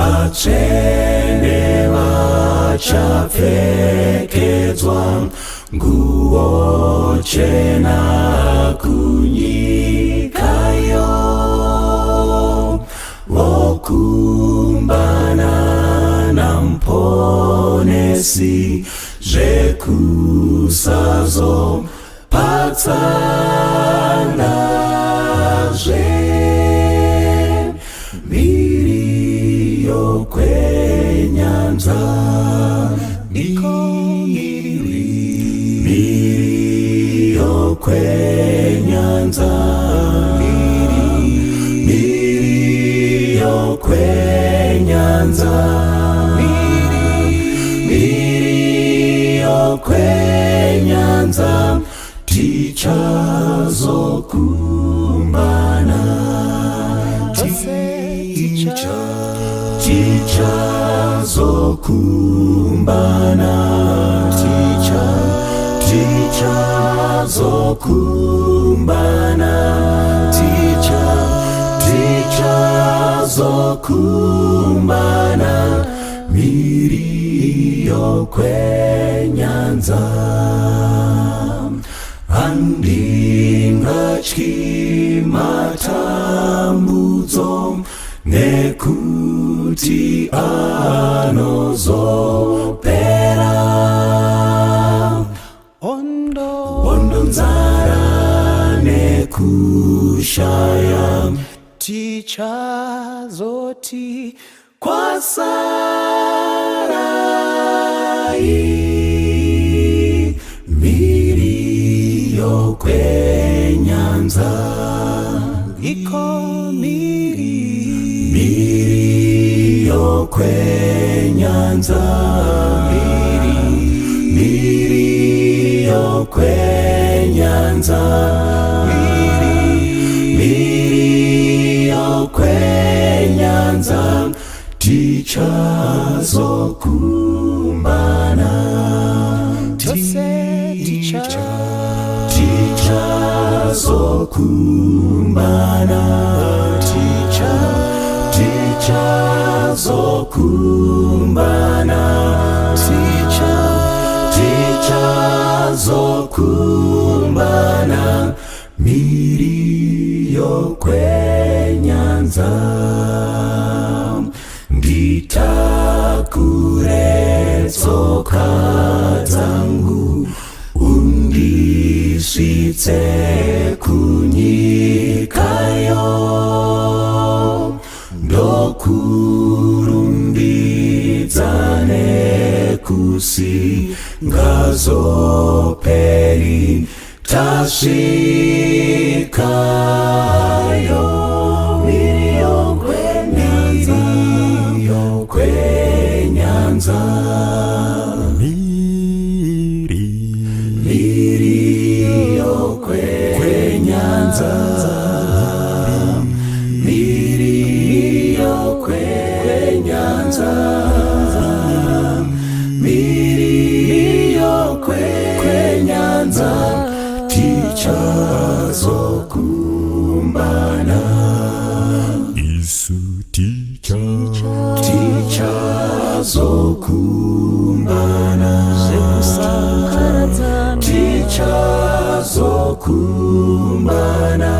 Vatsvene vachapfekedzwa nguo chena kunyikayo, vokumbana naMuponesi zvekusazo patsanazve. Mhiri yokwenyanza, mhiri yokwenyanza, mhiri yokwenyanza, mhiri yokwenyanza, tichazokumbana, tichazokumbana, tichazokumbana, tichazokumbana mhiri yokwenyanza. Handingatyi matambudzo, nekuti anozopera. Hondo, Hondo, nzara nekushaya, tichazoti kwasarai mhiri yokwenyanza. Iko mhiri, Mhiri yokwenyanza, mhiri, mhiri yokwenyanza, mhiri, mhiri yokwenyanza, tichazokumbana, Tose ticha, tichazokumbana, tichazokumbana, tichazokumbana mhiri yokwenyanza. Nditakure tsoka dzangu, undisvitse kunyikayo, ndokurumbidza nekusingazoperi tasvikayo. Mhiri yokwenyanza, yokwenyanza, Mhiri, mhiri yokwenyanza, mhiri yokwenyanza, mhiri yokwenyanza, tichazokumbana, Isu ticha, tichazokumbana, Zvekusaparadzana, tichazokumbana,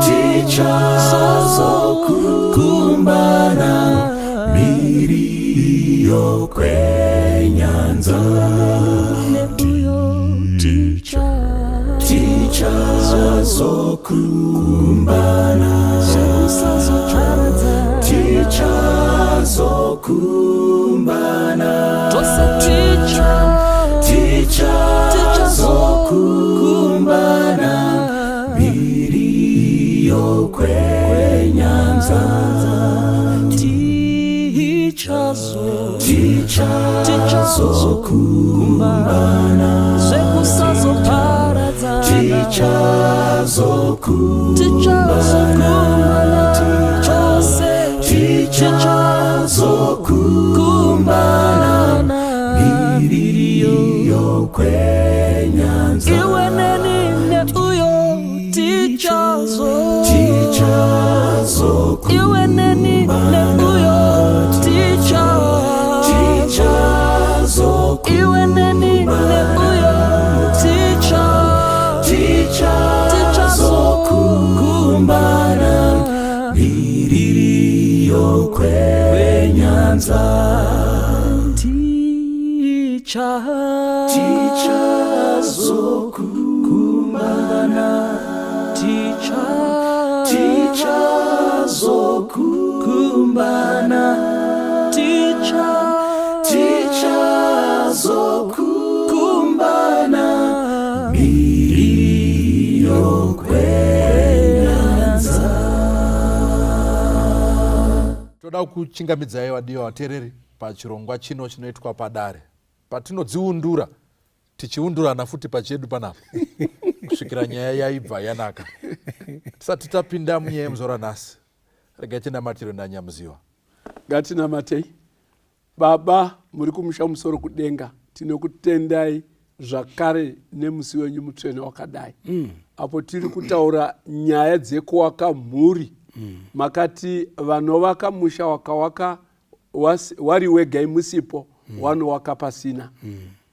tichazokumbana mhiri yokwenyanza. Neuyo ticha, Tichazokumbana, zvekusazoparadzana, tichazokumbana, tose ticha, tichazokumbana mhiri yokwenyanza. Tichazo, Tichazokumbana, zvekusazoparadzana, tichazokumbana, tichazokumbana tose, tichazokumbana mhiri yokwenyanza. Iwe neni neuyo tichazo, iwe neni. Mhiriyo kwenyanza. Ticha Tichazokumbana. Ticha Tichazokumbana. Ticha Tichazokumbana. Mhiriyo kwenyanza. Toda kuchingamidzai vadiwa vateereri pachirongwa chino chinoitwa padare, patinodziundura tichiundurana futi pachedu panapa kusvikira nyaya yaibva yanaka. Tisati tapinda munyaya yemuzuva ranhasi, regai tinamatiro naNyamuziwa. Ngatinamatei. Baba muri kumusha musoro kudenga, tinokutendai zvakare nemusi wenyu mutsvene wakadai. Apo tiri kutaura nyaya dzekuwaka mhuri. Makati vanovaka musha wakawaka wari wegai musipo, wanowaka pasina.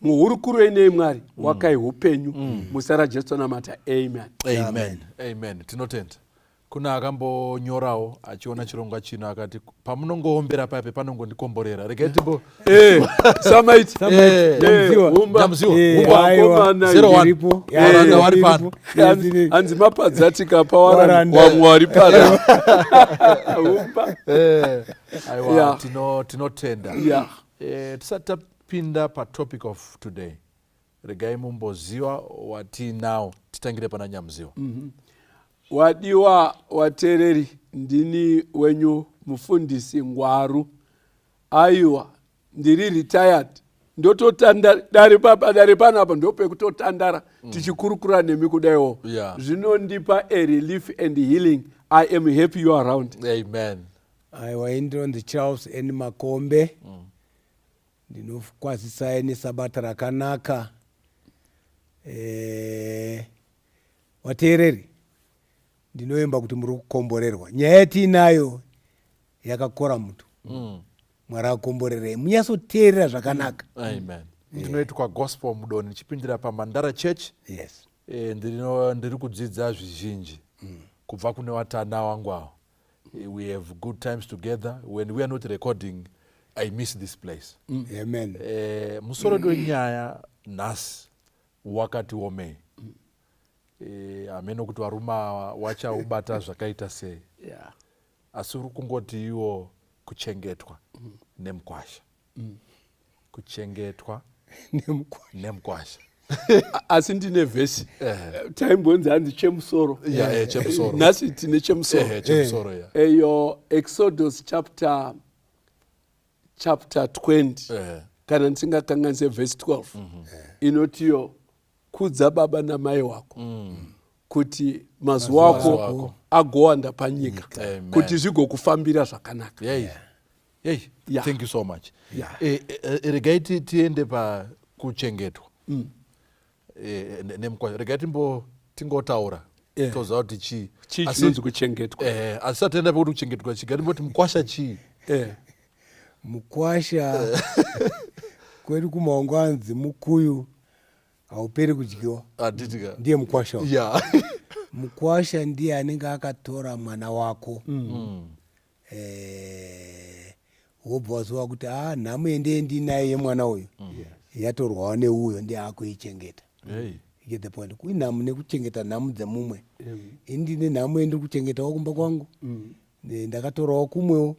Muhurukuro inei, Mwari, wakai upenyu. Muzita raJesu tonamata, amen. Amen, amen. Tinotenda. Kuna akambonyorawo achiona chirongwa chino akati pamunongoombera pape panongondikomborera. Regai timbo Samaiti. Nyamuziwa. Nyamuziwa. Humba. Aiwa. Vakomana. 01. Ndiripo. Waranda wari pano. Ndiripo. Hanzi mapadzatika pawaranda. Waranda. Wamwe wari pano. Humba. Aiwa, tinotenda. Tisati tapinda patopic of today, regai mumboziva watiinawo. Titangire pana Nyamuziwa. Wadiwa wateereri, ndini wenyu mufundisi Ngwaru. Aiwa, ndiri retired, ndototanda dare dare panapa ndopekutotandara tichikurukura nemi kudaiwo. Zvinondipa a relief and healing. I am happy you are around. Amen. Aiwa, ndinonzi Charles N Makombe. Ndinokwazisai nesabata rakanaka. Vateereri, ndinoimba kuti muri kukomborerwa. Nyaya yatiinayo yakakora mutu. Mwari akomborerei, munyatsoteerera zvakanaka. Amen. Ndinoitwa Gospel Mudoni, ndichipindira paMandara Church. Ndiri kudzidza zvizhinji kubva kune vatana wangu avo. We have good times together. When we are not recording, I miss this place. Amen. Musoro wedu wenyaya nhasi wakati omei. Hameno kuti varume ava wachaubata zvakaita sei, asi uri kungoti iwo kuchengetwa nemukwasha, kuchengetwa Nemukwasha. nemukwasha. Asi ndine vhesi. Taimbonzi hanzi chemusoro. Ya, chemusoro. Nhasi tine chemusoro. Chemusoro, ya. Eyo Exodus chapter 20, kana ndisingakanganise, vhesi 12 inotiyo, "Kudza baba namai wako kuti mazuva ako ako agowanda panyika, Amen. kuti zvigokufambira zvakanaka." Yei yei. Thank you so much. Regai tiende pakuchengetwa nemukwasha. Regai timbo tingotaura, toziva kuti chii. Chii chinonzi kuchengetwa? Asi satienda pekuti kuchengetwa chii, gatimboti mukwasha chii? Mukwasha kwedu kumaongo anzi mukuyu hauperi kudyiwa. Handitika? Ndiye mukwasha uyu. Mukwasha ndiye anenge akatora mwana wako, wobva waziva kuti a nhamo yendee ndinayo yemwana uyu yatorwawo neuyo, ndiye akuichengeta. You get the point? Kuinhamo nekuchengeta nhamo dzemumwe. Ini ndine nhamo yendiri kuchengetawo kumba kwangu. Ndakatorawo kumwewo.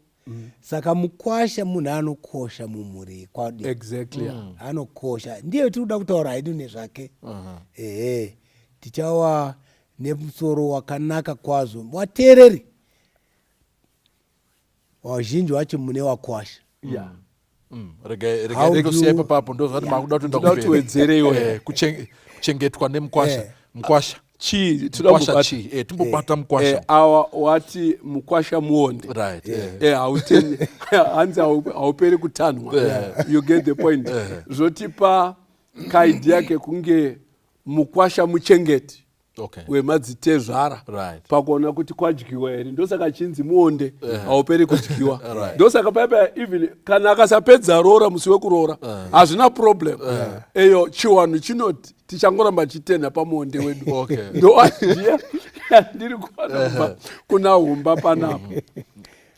Saka mukwasha munhu anokosha mumhuri kwadi. Anokosha, ndiye tiri kuda kutaura hedu nezvake. Ehe, tichawa nemusoro wakanaka kwazvo. Wateereri wazhinji wacho mune wakwasha. Regai How regai tosiya ipapapo, ndozvati makuda kutoenda Toda kumberi. kutiwedzereiwo. Kuchengetwa nemukwasha. Mukwasha. Chii toda Mukwasha kubata? chii? Timbobata mukwasha. Awa wati mukwasha muonde. Hauteni hanzi hauperi kutanhwa. You get the point? Zvotipa kaidea kekunge mukwasha muchengeti wemadzitezvara pakuona kuti kwadyiwa here. Ndosaka chinzi muonde hauperi kudyiwa. Ndosaka paipa even kana akasapedza roora musi wekuroora, hazvina problem. Eyo chiwanhu chinoti tichangoramba chitenha pamuonde wedu. Ndo idea yandiri kuona kubva kuna Humba panapa.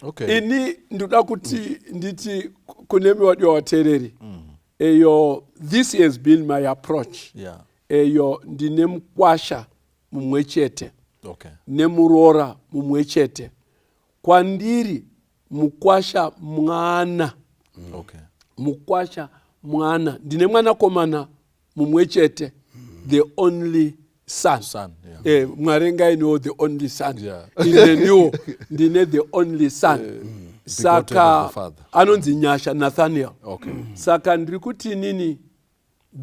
Okay. Ini ndoda kuti nditi kunemi wadiwa vateereri, eyo, this has been my approach. Eyo, ndine mukwasha mumwe chete nemuroora mumwe chete. Kwandiri mukwasha mwana. Mukwasha mwana. Ndine mwanakomana mumwe chete, the only son. Son, yeah. Mwari ngainiwo the only son. Ineniwo ndine the only son. Begotten Saka of the Father. anonzi Nyasha Nathaniel. Saka ndiri kuti inini,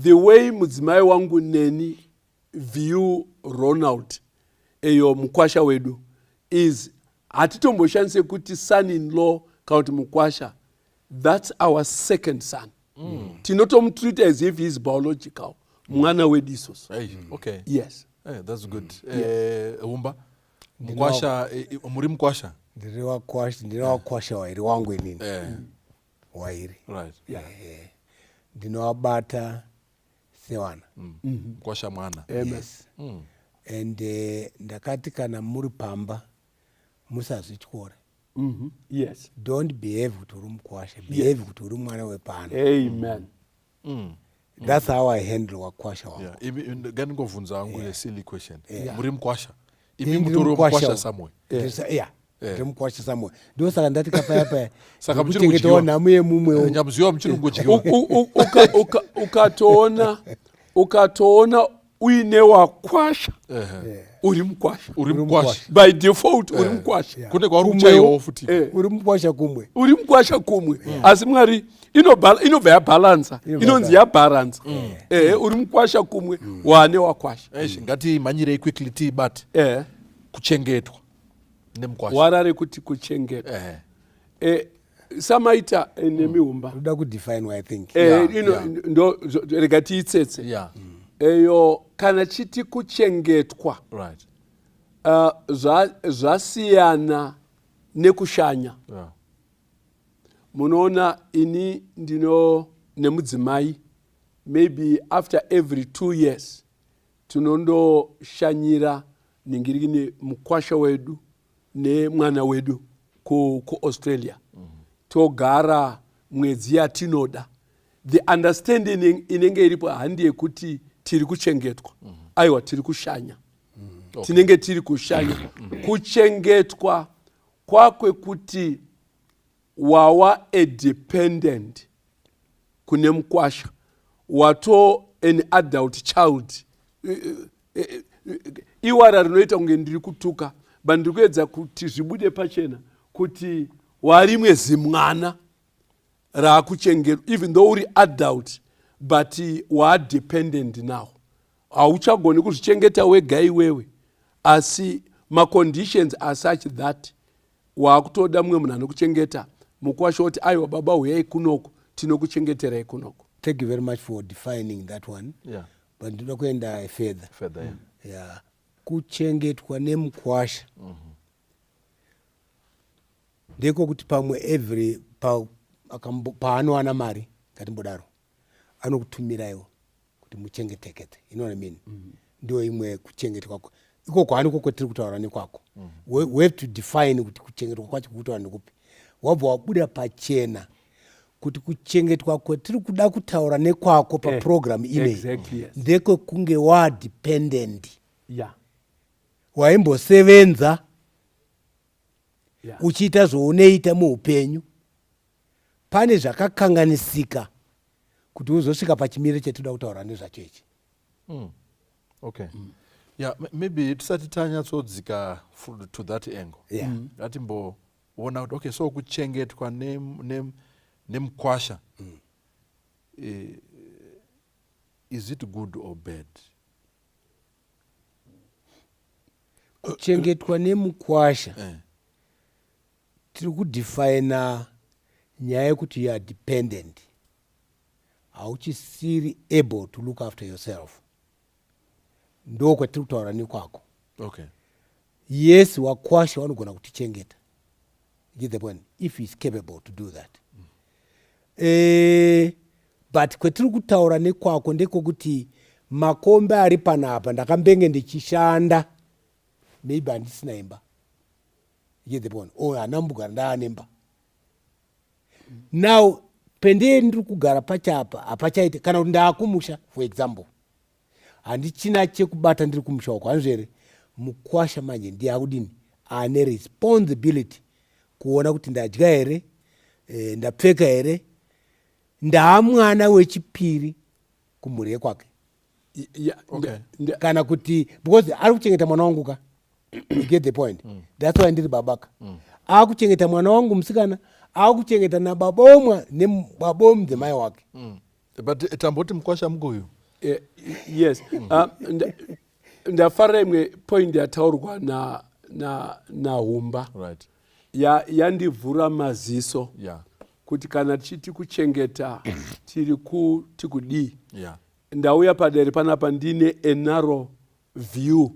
the way mudzimai wangu neni view Ronald, eyo, mukwasha wedu, is hatitomboshandise kuti son in law kana kuti mukwasha. That's our second son. Tinotomutreat as if he is biological mwana wedu isusu. Hey, okay. Yes. Hey, that's good. Humba mukwasha, muri mukwasha? Ndiri wakwasha, ndine wakwasha wairi wangu inini. Wairi. Ndinovabata sevana. Mukwasha mwana. Yes, and ndakati kana muri pamba musazvityore. Don't behave kuti uri mukwasha, behave kuti uri mwana wepano. Amen. That's how I handle wakwasha wangu. Yeah. Ngandingovhunza hangu a silly question. Muri mukwasha imi? Ndiri Mutori mukwasha wemukwasha wa- somewhere? Yeah, ndiri mukwasha somewhere. Ndosaka ndati kapaya paya Saka muchiri ndikuchengetawo kudyiwa. nhamu yemumwewo. Nyamuziwa muchiri kungodyiwa. Ukatoona uine wakwasha, uri mukwasha. Uri mukwasha. By default uri mukwasha. Kune kwauri Kumwewo. kuchaiwawo futi. Uri mukwasha kumwe. Uri mukwasha kumwe, asi Mwari inobva yabhalansa. Inobva. Inonzi yabharansa. Ehe, uri mukwasha kumwe, wane wakwasha. Eish, ngatimhanyirei quickly tiibate. Kuchengetwa nemukwasha. Wara rekuti kuchengetwa. Samaita nemihumba. Toda kudefinwa, I think. Ino ndo rega tiitsetse. Eyo, kana chiti kuchengetwa, zvasiyana nekushanya. Munoona, ini ndino nemudzimai, maybe after every 2 years tinondoshanyira nhingirini mukwasha wedu nemwana wedu kuAustralia. Togara mwedzi yatinoda. The understanding inenge iripo handi yekuti tiri kuchengetwa. Aiwa, tiri kushanya. Tinenge tiri kushanya. Kuchengetwa kwakwekuti wawa a dependent kune mukwasha, wato an adult child. Iwara rinoita kunge ndiri kutuka, but ndiri kuedza kuti zvibude pachena kuti warimwe zimwana raakuchengetwa. Even though uri adult, but waadependent now, hauchagoni kuzvichengeta wega iwewe, asi maconditions are such that waakutoda mumwe munhu anokuchengeta. Mukwasha woti, "Aiwa baba, huyai kunoko, tinokuchengeterai kunoko." Thank you very much for defining that one. But ndinoda kuenda further. Further, yeah. Yeah, kuchengetwa nemukwasha ndekokuti pamwe every paanowana mari, ngatimbodaro, anokutumiraiwo kuti muchengetekete, you know what I mean? Ndio imwe kuchengetwa ikoko. Hani ikoko tiri kutaura nekwako. We have to define kuti kuchengetwa kwacho kukutaura nekupi. Wabva wabuda pachena kuti kuchengetwa kwetiri kuda kutaura nekwako paprogram inei ndekwekunge wadependent. Waimbosevenza uchiita zvaunoita muupenyu, pane zvakakanganisika kuti uzosvika pachimiro chetinoda kutaura nezvacho ichi. Okay, yeah, maybe tisati tanyatsodzika to that angle, ngatimboona kuti, okay, so kuchengetwa nemukwasha, is it good or bad? Kuchengetwa nemukwasha, tiri kudefina nyaya yekuti you are dependent, hauchisiri able to look after yourself. Ndo kwatiri kutaura nekwako. Yes, wakwasha vanogona kutichengeta. Get the point? If he is capable to do that. But kwetiri kutaura nekwako ndekwekuti makombe ari panapa, ndakambenge ndichishanda, maybe handisina imba. You get the point? Or handina kumbogara ndaanemba. Now pendee ndiri kugara pachapa hapachaita, kana kuti ndaakumusha, for example, handichina chekubata, ndiri kumusha uko, hanzvo here? Mukwasha manje ndiye akudini, ane responsibility kuona kuti ndadya here, ndapfeka here, ndaamwana wechipiri kumhuri yekwake. Kana kuti because ari kuchengeta mwana wangu ka, you get the point? That's why ndiri babaka. Akuchengeta mwana wangu musikana, akuchengeta nababa omwa nebaba omudzimai wake. But tamboti mukwasha mukuyu. Yes. Ndafarira imwe point yataurwa naHumba yandivhura maziso kuti kana tichiti kuchengeta, tiri kuti kudii? Ndauya padare panapa ndine a narrow view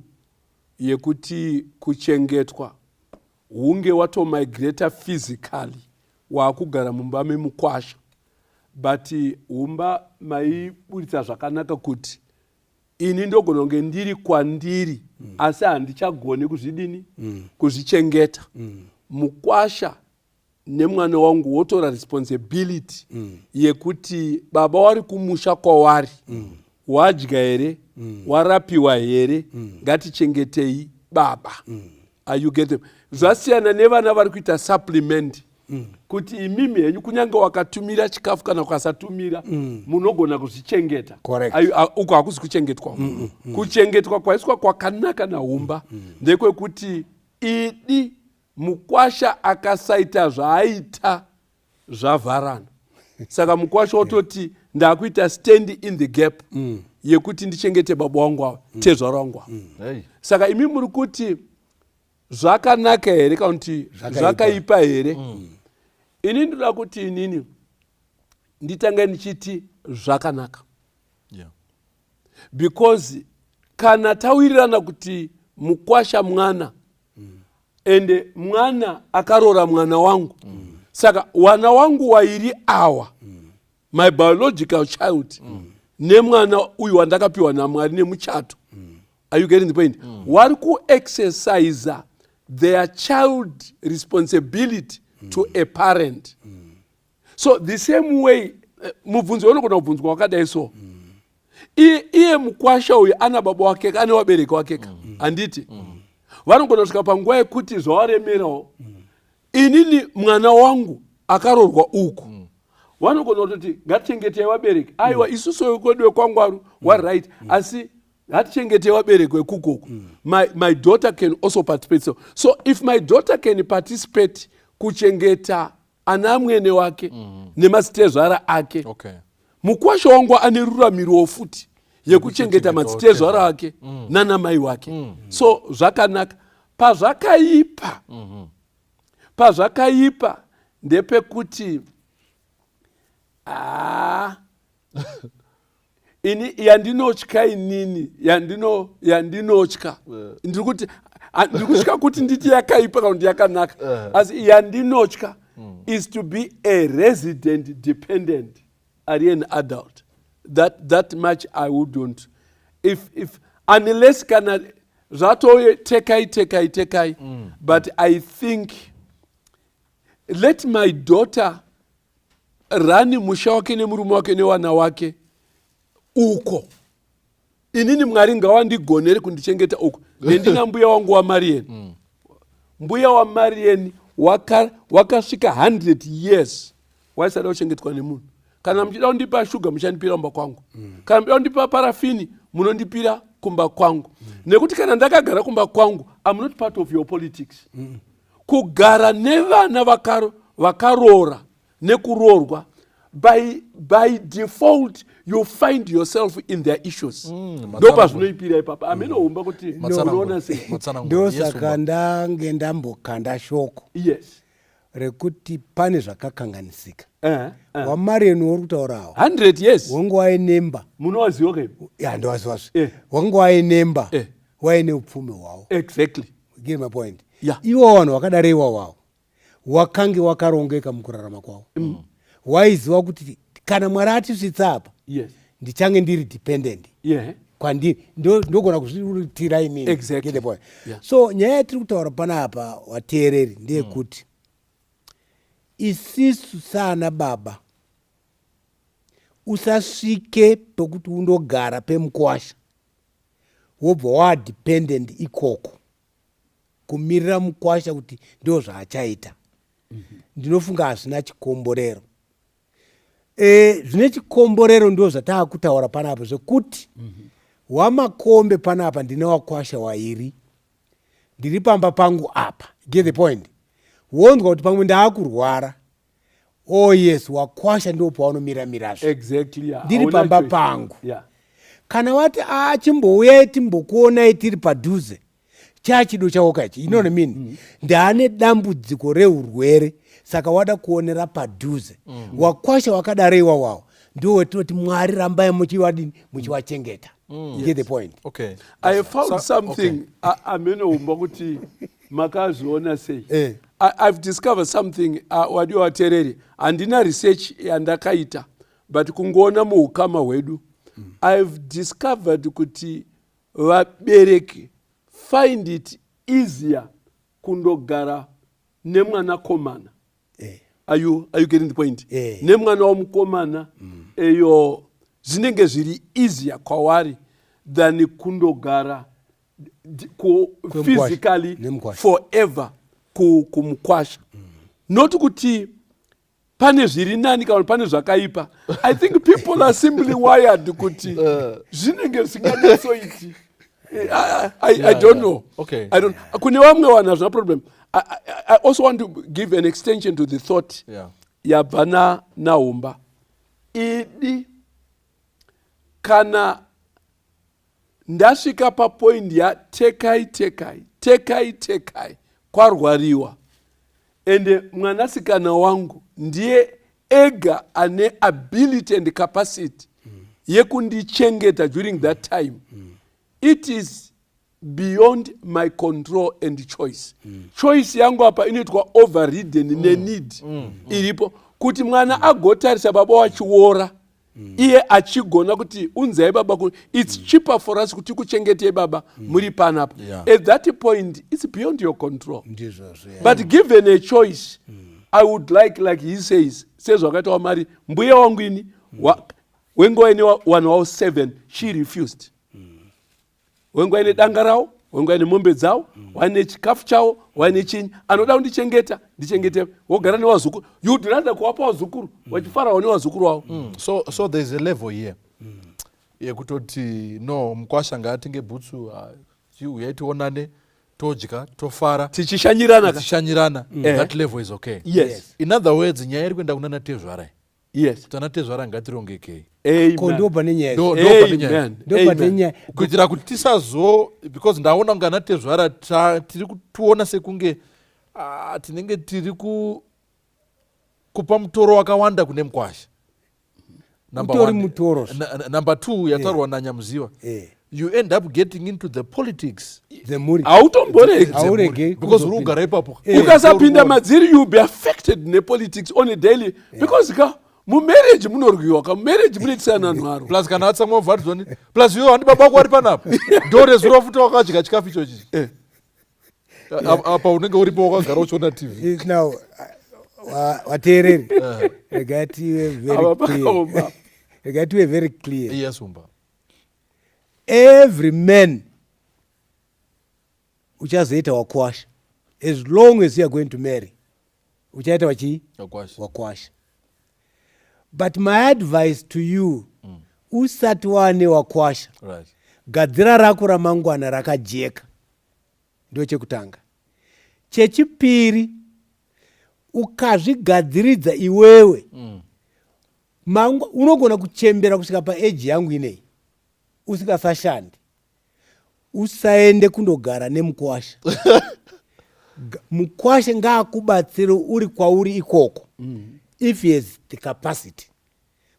yekuti kuchengetwa hunge watomigrata physically, waakugara mumba memukwasha. But Humba maiburitsa zvakanaka kuti ini ndogona kunge ndiri kwandiri, asi handichagoni kuzvidini, kuzvichengeta. Mukwasha nemwana wangu wotora responsibility yekuti baba wari kumusha kwawari, wadya here, warapiwa here, ngatichengetei baba. Are you getting? Zvasiyana nevana vari kuita supplement, kuti imimi henyu kunyange wakatumira chikafu kana ukasatumira, munogona kuzvichengeta. Correct. Uko hakuzi kuchengetwa. Kuchengetwa kwaiswa kwakanaka naHumba ndekwekuti idi mukwasha akasaita zvaaita, zvavharana. Saka mukwasha wototi ndakuita stand in the gap yekuti ndichengete baba wangu ava, tezvara wangu ava. Hey. Saka imi muri kuti zvakanaka here kana kuti Zvakaipa. zvakaipa here? Ini ndinoda kuti inini nditange ndichiti zvakanaka, because kana tawirirana kuti mukwasha mwana, ende mwana akaroora mwana wangu, saka wana wangu wairi awa, my biological child nemwana uyu wandakapiwa naMwari nemuchato, are you getting the point? Wari kuexercisa their child responsibility to a parent. So the same way, mubvunzo unogona kubvunzwa wakadai so: iye mukwasha uyu ana baba wake, ane vabereki wake ka, handiti? Vanogona kusvika panguva yekuti zvavaremerawo. Inini mwana wangu akaroorwa uku, vanogona kutoti ngatichengetei vabereki. Aiwa, isusu kwedu wekwaNgwaru waright, asi ngatichengetei vabereki wekukoku. My daughter can also participate. So if my daughter can participate kuchengeta ana mwene wake nemadzitezvara ake, mukwasha wangu ane ruramirowo futi yekuchengeta madzitezvara ake nana mai wake. So zvakanaka. Pazvakaipa ndepekuti aa, ini yandinotya, inini yandinotya, ndiri kuti ndiri kutya kuti nditi yakaipa kana kuti yakanaka, asi yandinotya is to be a resident dependent ari an adult. That much I wouldn't, if unless kana zvatouye tekai tekai tekai. But I think let my daughter run musha wake nemurume wake newana wake uko. Inini Mwari ngawandigonere kundichengeta uko nendina mbuya wangu waMarieni. Mbuya waMarieni wakasvika 100 years, waisada kuchengetwa nemunhu. Kana muchida kundipa shuga, muchandipira kumba kwangu. Kana muchida kundipa parafini, munondipira kumba kwangu, nekuti kana ndakagara kumba kwangu, am not part of your politics. Kugara nevana vakaroora nekuroorwa, by default you find yourself in their issues. Ndo pazvinoipira ipapa. Amenoumba kuti unoona sei. Ndosaka ndange ndambokanda shoko rekuti pane zvakakanganisika. WaMarian uri kutaurawo, 100 years. Wange wainemba. Munowaziwa ke? Ya, ndowaziwazve. Wange wainemba, waine upfumi hwawo. Get my point? Iwo vanhu vakadaro iwawawo wakange wakarongeka mukurarama kwavo, waiziva kuti kana Mwari atisvitsa apa, ndichange ndiri dependent. Kwandiri ndogona kuzviitira inini. Exactly. Get the point. Yeah. So nyaya yatiri kutaura panapa, wateereri, ndeyekuti isisu saana baba, usasvike pekuti undogara pemukwasha, wobva wadependent ikoko, kumirira mukwasha kuti ndo zvaachaita. Ndinofunga hazvina chikomborero. Zvine chikomborero ndo zvataakutaura panapa, zvekuti wamakombe panapa ndine wakwasha wairi, ndiri pamba pangu apa. Get the point? Wonzwa kuti pamwe ndaakurwara, oh yes, wakwasha ndo paunomira-mirazve. Exactly, yeah. Ndiri Hauna pamba choice. pangu. Kana wati achimbouyai timbokuonai tiri padhuze, chachido chako kachi, you know what I mean? Ndaane dambudziko reurwere, saka wada kuonera padhuze. Wakwasha wakadaro iwawawo ndo wetinoti Mwari rambai muchivadini, muchivachengeta. You get the point? Okay. I have found something. Amene umba kuti makazviona sei. I've discovered something, wadiwa vateereri. Handina research yandakaita, but kungoona muukama hwedu, I've discovered kuti vabereki find it easier kundogara nemwanakomana. Are you getting the point? Eh. Nemwana womukomana eyo zvinenge zviri easier kwavari than kundogara Kwemukwasha. physically Nemukwasha. forever kumukwasha. Not kuti pane zviri nani kana kuti pane zvakaipa. I think people are simply wired kuti zvinenge zvisinganyatsoiti. I don't know. I don't, kune vamwe vanhu hazvina problem. I also want to give an extension to the thought yabva naHumba. Idi kana ndasvika papoint yatekai tekai tekai tekai, kwarwariwa, ende mwanasikana wangu ndiye ega ane ability and capacity yekundichengeta during that time, it is beyond my control and choice. Choice yangu apa inoitwa overridden neneed iripo kuti mwana agotarisa baba wachiora, iye achigona kuti unzai baba it's cheaper for us kuti kuchengetei baba muri panapa. At that point it's beyond your control. Ndizvozvo, yeah. But given a choice, I would like he says, sezvakaita wamari mbuya wangu ini wenguva ine vanhu vavo seven, she refused. Wenguva ine danga ravo, wenguva ine mombe dzavo, waine chikafu chavo, waine chinyi, anoda kundichengeta, ndichengete, wogara nevazukuru. You'd rather kuvapa vazukuru vachifarawo nevazukuru vavo. So there's a level here yekutoti no, mukwasha ngaatenge bhutsu, uyai tionane, todya, tofara. Tichishanyirana ka. Tichishanyirana. That level is okay. Yes. In other words, nyaya iri kuenda kunana tezvara, kuti ana tezvara ngatirongekei. Ko ndo pane nyaya. Ndo pane nyaya. Amen. Ndo pane Amen. nyaya. Kuitira kuti tisazo, because ndaona kunge ana tezvara tiri kutoona sekunge tinenge tiri kupa mutoro wakawanda kune mukwasha. Number Utori one. mutoro. Number two yataurwa naNyamuziva, you end up getting into the politics Dzemhuri. Hautomboregi. Hauregi because uri kugara ipapo. Ukasapinda madziri, you'll be affected nepolitics on a daily, because ka mumarriage munorwiwa, ka mumarriage munoitisana nharo. Plus kana atsamwa vharizoni, plus iwe handi baba wako ari panapa, ndo rezuro futi wakadya chikafu ichochi. Apa unenge uripo wakagara uchiona TV. Now, wateereri, regai tive very Ava clear. pakaoma. Regai tive very clear. Yes, Umba. Every man uchazoita wakwasha, as long as you are going to marry, uchaita wachii? Wakwasha. Wakwasha. But my advice to you, usati wane wakwasha, gadzira rako ramangwana rakajeka. Ndo chekutanga. Chechipiri, ukazvigadziridza iwewe, unogona kuchembera kusvika paeji yangu inei usingasashandi. Usaende kundogara nemukwasha. Mukwasha ngaakubatsire uri kwauri ikoko, if he has the capacity.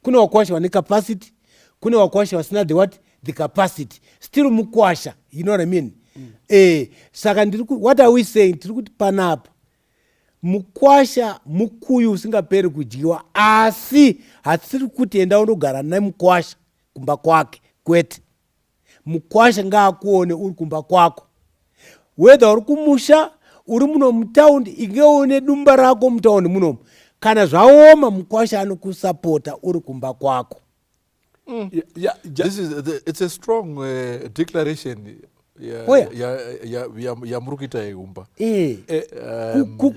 Kune wakwasha vane capacity, kune wakwasha vasina the what, the capacity. Still mukwasha, you know what I mean? Saka ndiri what are we saying? Tiri kuti panapa mukwasha mukuyu usingaperi kudyiwa, asi hatisiri kuti enda undogara nemukwasha kumba kwake, kwete. Mukwasha ngaakuone uri kumba kwako, whether uri kumusha, uri muno mutaundi, inge une dumba rako mutaundi munomu. Kana zvaoma, mukwasha anokusapota uri kumba kwako. Yeah, This is it's a strong declaration Oh, yeah. yamuri kuita yeumba. Eh,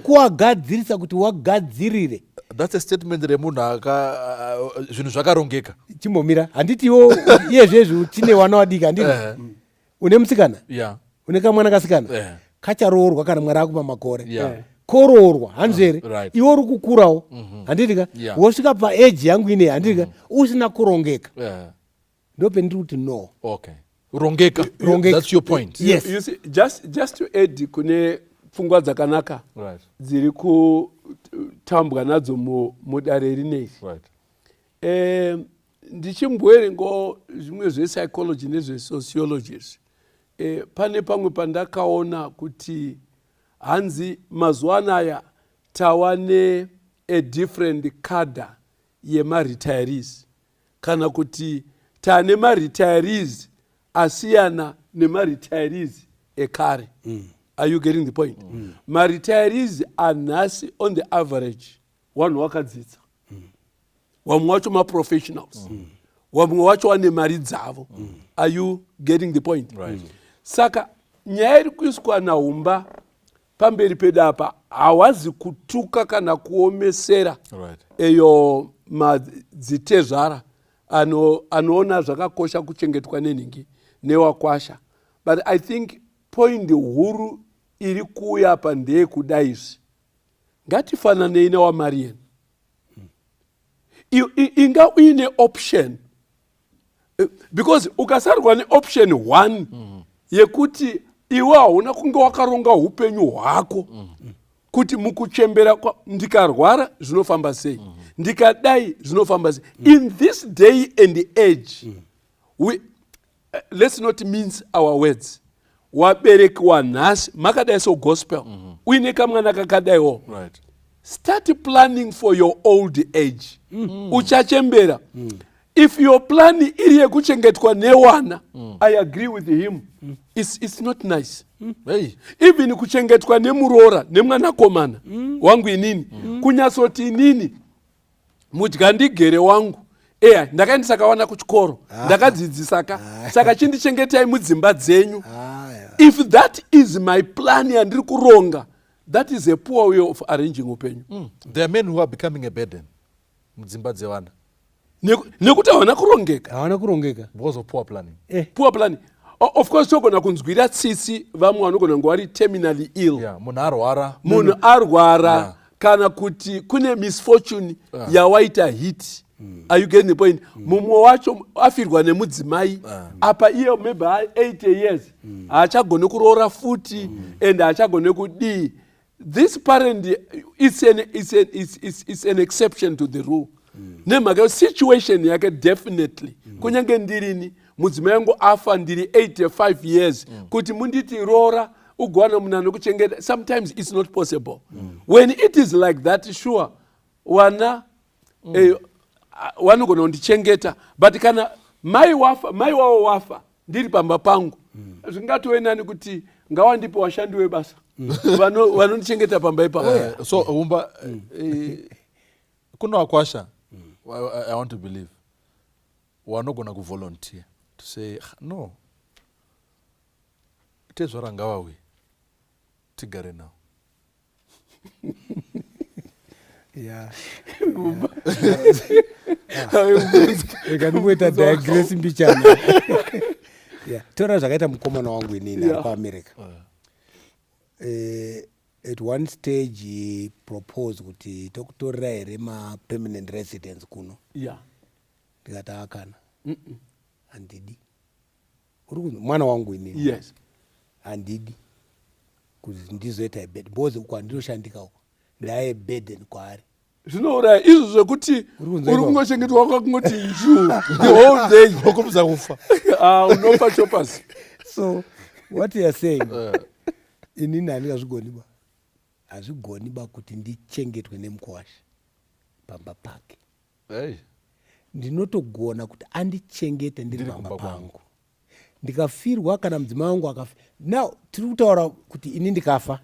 kuwagadzirisa kuti wagadzirire. That's a statement remunhu aka zvinhu zvakarongeka. Chimbomira, handitiwo iyezvezvi tine wana wadiki, handiti? Une musikana, une kamwana kasikana kacharoorwa kana Mwari akupa makore. Koroorwa, hanzvere. Iwe uri kukurawo, handiti ka? Yeah. Wosvika paeji yangu inei, handiti ka, usina kurongeka. Ndopendiri kuti no. Okay, rongeka. Rongeka. That's your point. Yes. You see, just to add kune pfungwa dzakanaka dziri kutambwa nadzo mudare rineri, ndichimboerengawo zvimwe zvepsychology nezvesociology izvi, pane pamwe pandakaona kuti hanzi mazuva anaya tava ne a different cadre yemaretirees, kana kuti tane maretirees asiyana nemaretirees ekare. Are you getting the point? Maretirees anhasi, on the average, vanhu vakadzidza, vamwe wacho maprofessionals, vamwe wacho vane mari dzavo. Are you getting the point? Right. Saka nyaya iri kuiswa naUmba pamberi pedu apa hawazi kutuka kana kuomesera eyo madzitezvara anoona zvakakosha kuchengetwa nenhingi newakwasha, but I think point huru iri kuuya apa ndeyekuda izvi: ngatifananei newaMarian. Inga uine option, because ukasarwa neoption one yekuti iwe hauna kunge wakaronga upenyu hwako kuti mukuchembera ndikarwara zvinofamba sei, ndikadai zvinofamba sei, in this day and age, let's not mince our words, wabereki wanhasi makadai so gospel, uine kamwana kakadaiwo, start planning for your old age. Uchachembera. If your plan iri yekuchengetwa newana, I agree with him, it's not nice. Hey. Even kuchengetwa nemuroora nemwanakomana wangu inini, kunyatsoti inini mudyandigere wangu, eya, ndakaendesa kawana kuchikoro, ndakadzidzisa ka, saka chindichengetai mudzimba dzenyu. If that is my plan yandiri kuronga, that is a poor way of arranging upenyu. There are men who are becoming a burden mudzimba dzevana. Nekuti havana kurongeka. Havana kurongeka. Because of poor planning. Poor planning. Of course togona kunzwira tsitsi vamwe vanogona kunge vari terminally ill. Yeah, munhu arwara. Munhu arwara, kana kuti kune misfortune yawaita hit. Are you getting the point? Mumwe wacho afirwa nemudzimai, apa iye maybe 80 years, haachagoni kuroora futi and haachagoni kudii. This parent is an exception to the rule, nemhaka situation yake definitely. Kunyange ndirini mudzimai wangu afa, ndiri 85 years, kuti munditi roora ugowana munhu anokuchengeta, sometimes it's not possible. When it is like that, sure, wana vanogona kundichengeta, but kana mai wafa, mai wavo wafa, ndiri pamba pangu, zvingatove nani kuti ngawandipe washandi webasa vanondichengeta pamba ipapo. So Umba, kuna wakwasha, I want to believe wanogona kuvolunteer to say, "Ah, no, tezvara ngavauye tigare navo." Ya, rega ndingoita digress mbichana. Ya, tora zvakaita mukomana wangu inini ari kuAmerica. At one stage he proposed kuti tokutorera here mapermanent residence kuno. Ndikati akana, handidi. Uri kunzwa? Mwana wangu inini, handidi kuti ndizoita burden, because uko handinoshandika, uko ndaive burden kwaari. Zvinouraya izvo zvekuti Uri kunzwa uri ipapo? kungochengetwa kwakungoti nju the whole day. Wakurumidza kufa. Ah, unofa chopasi. So what you are saying, inini handingazvigoni ba, hazvigoni ba kuti ndichengetwe nemukwasha pamba pake. Hey. Ndinotogona kuti andichengete ndiri Ndiri pamba kumba kwangu. pangu. Ndikafirwa kana mudzimai wangu akafa, now tiri kutaura kuti ini ndikafa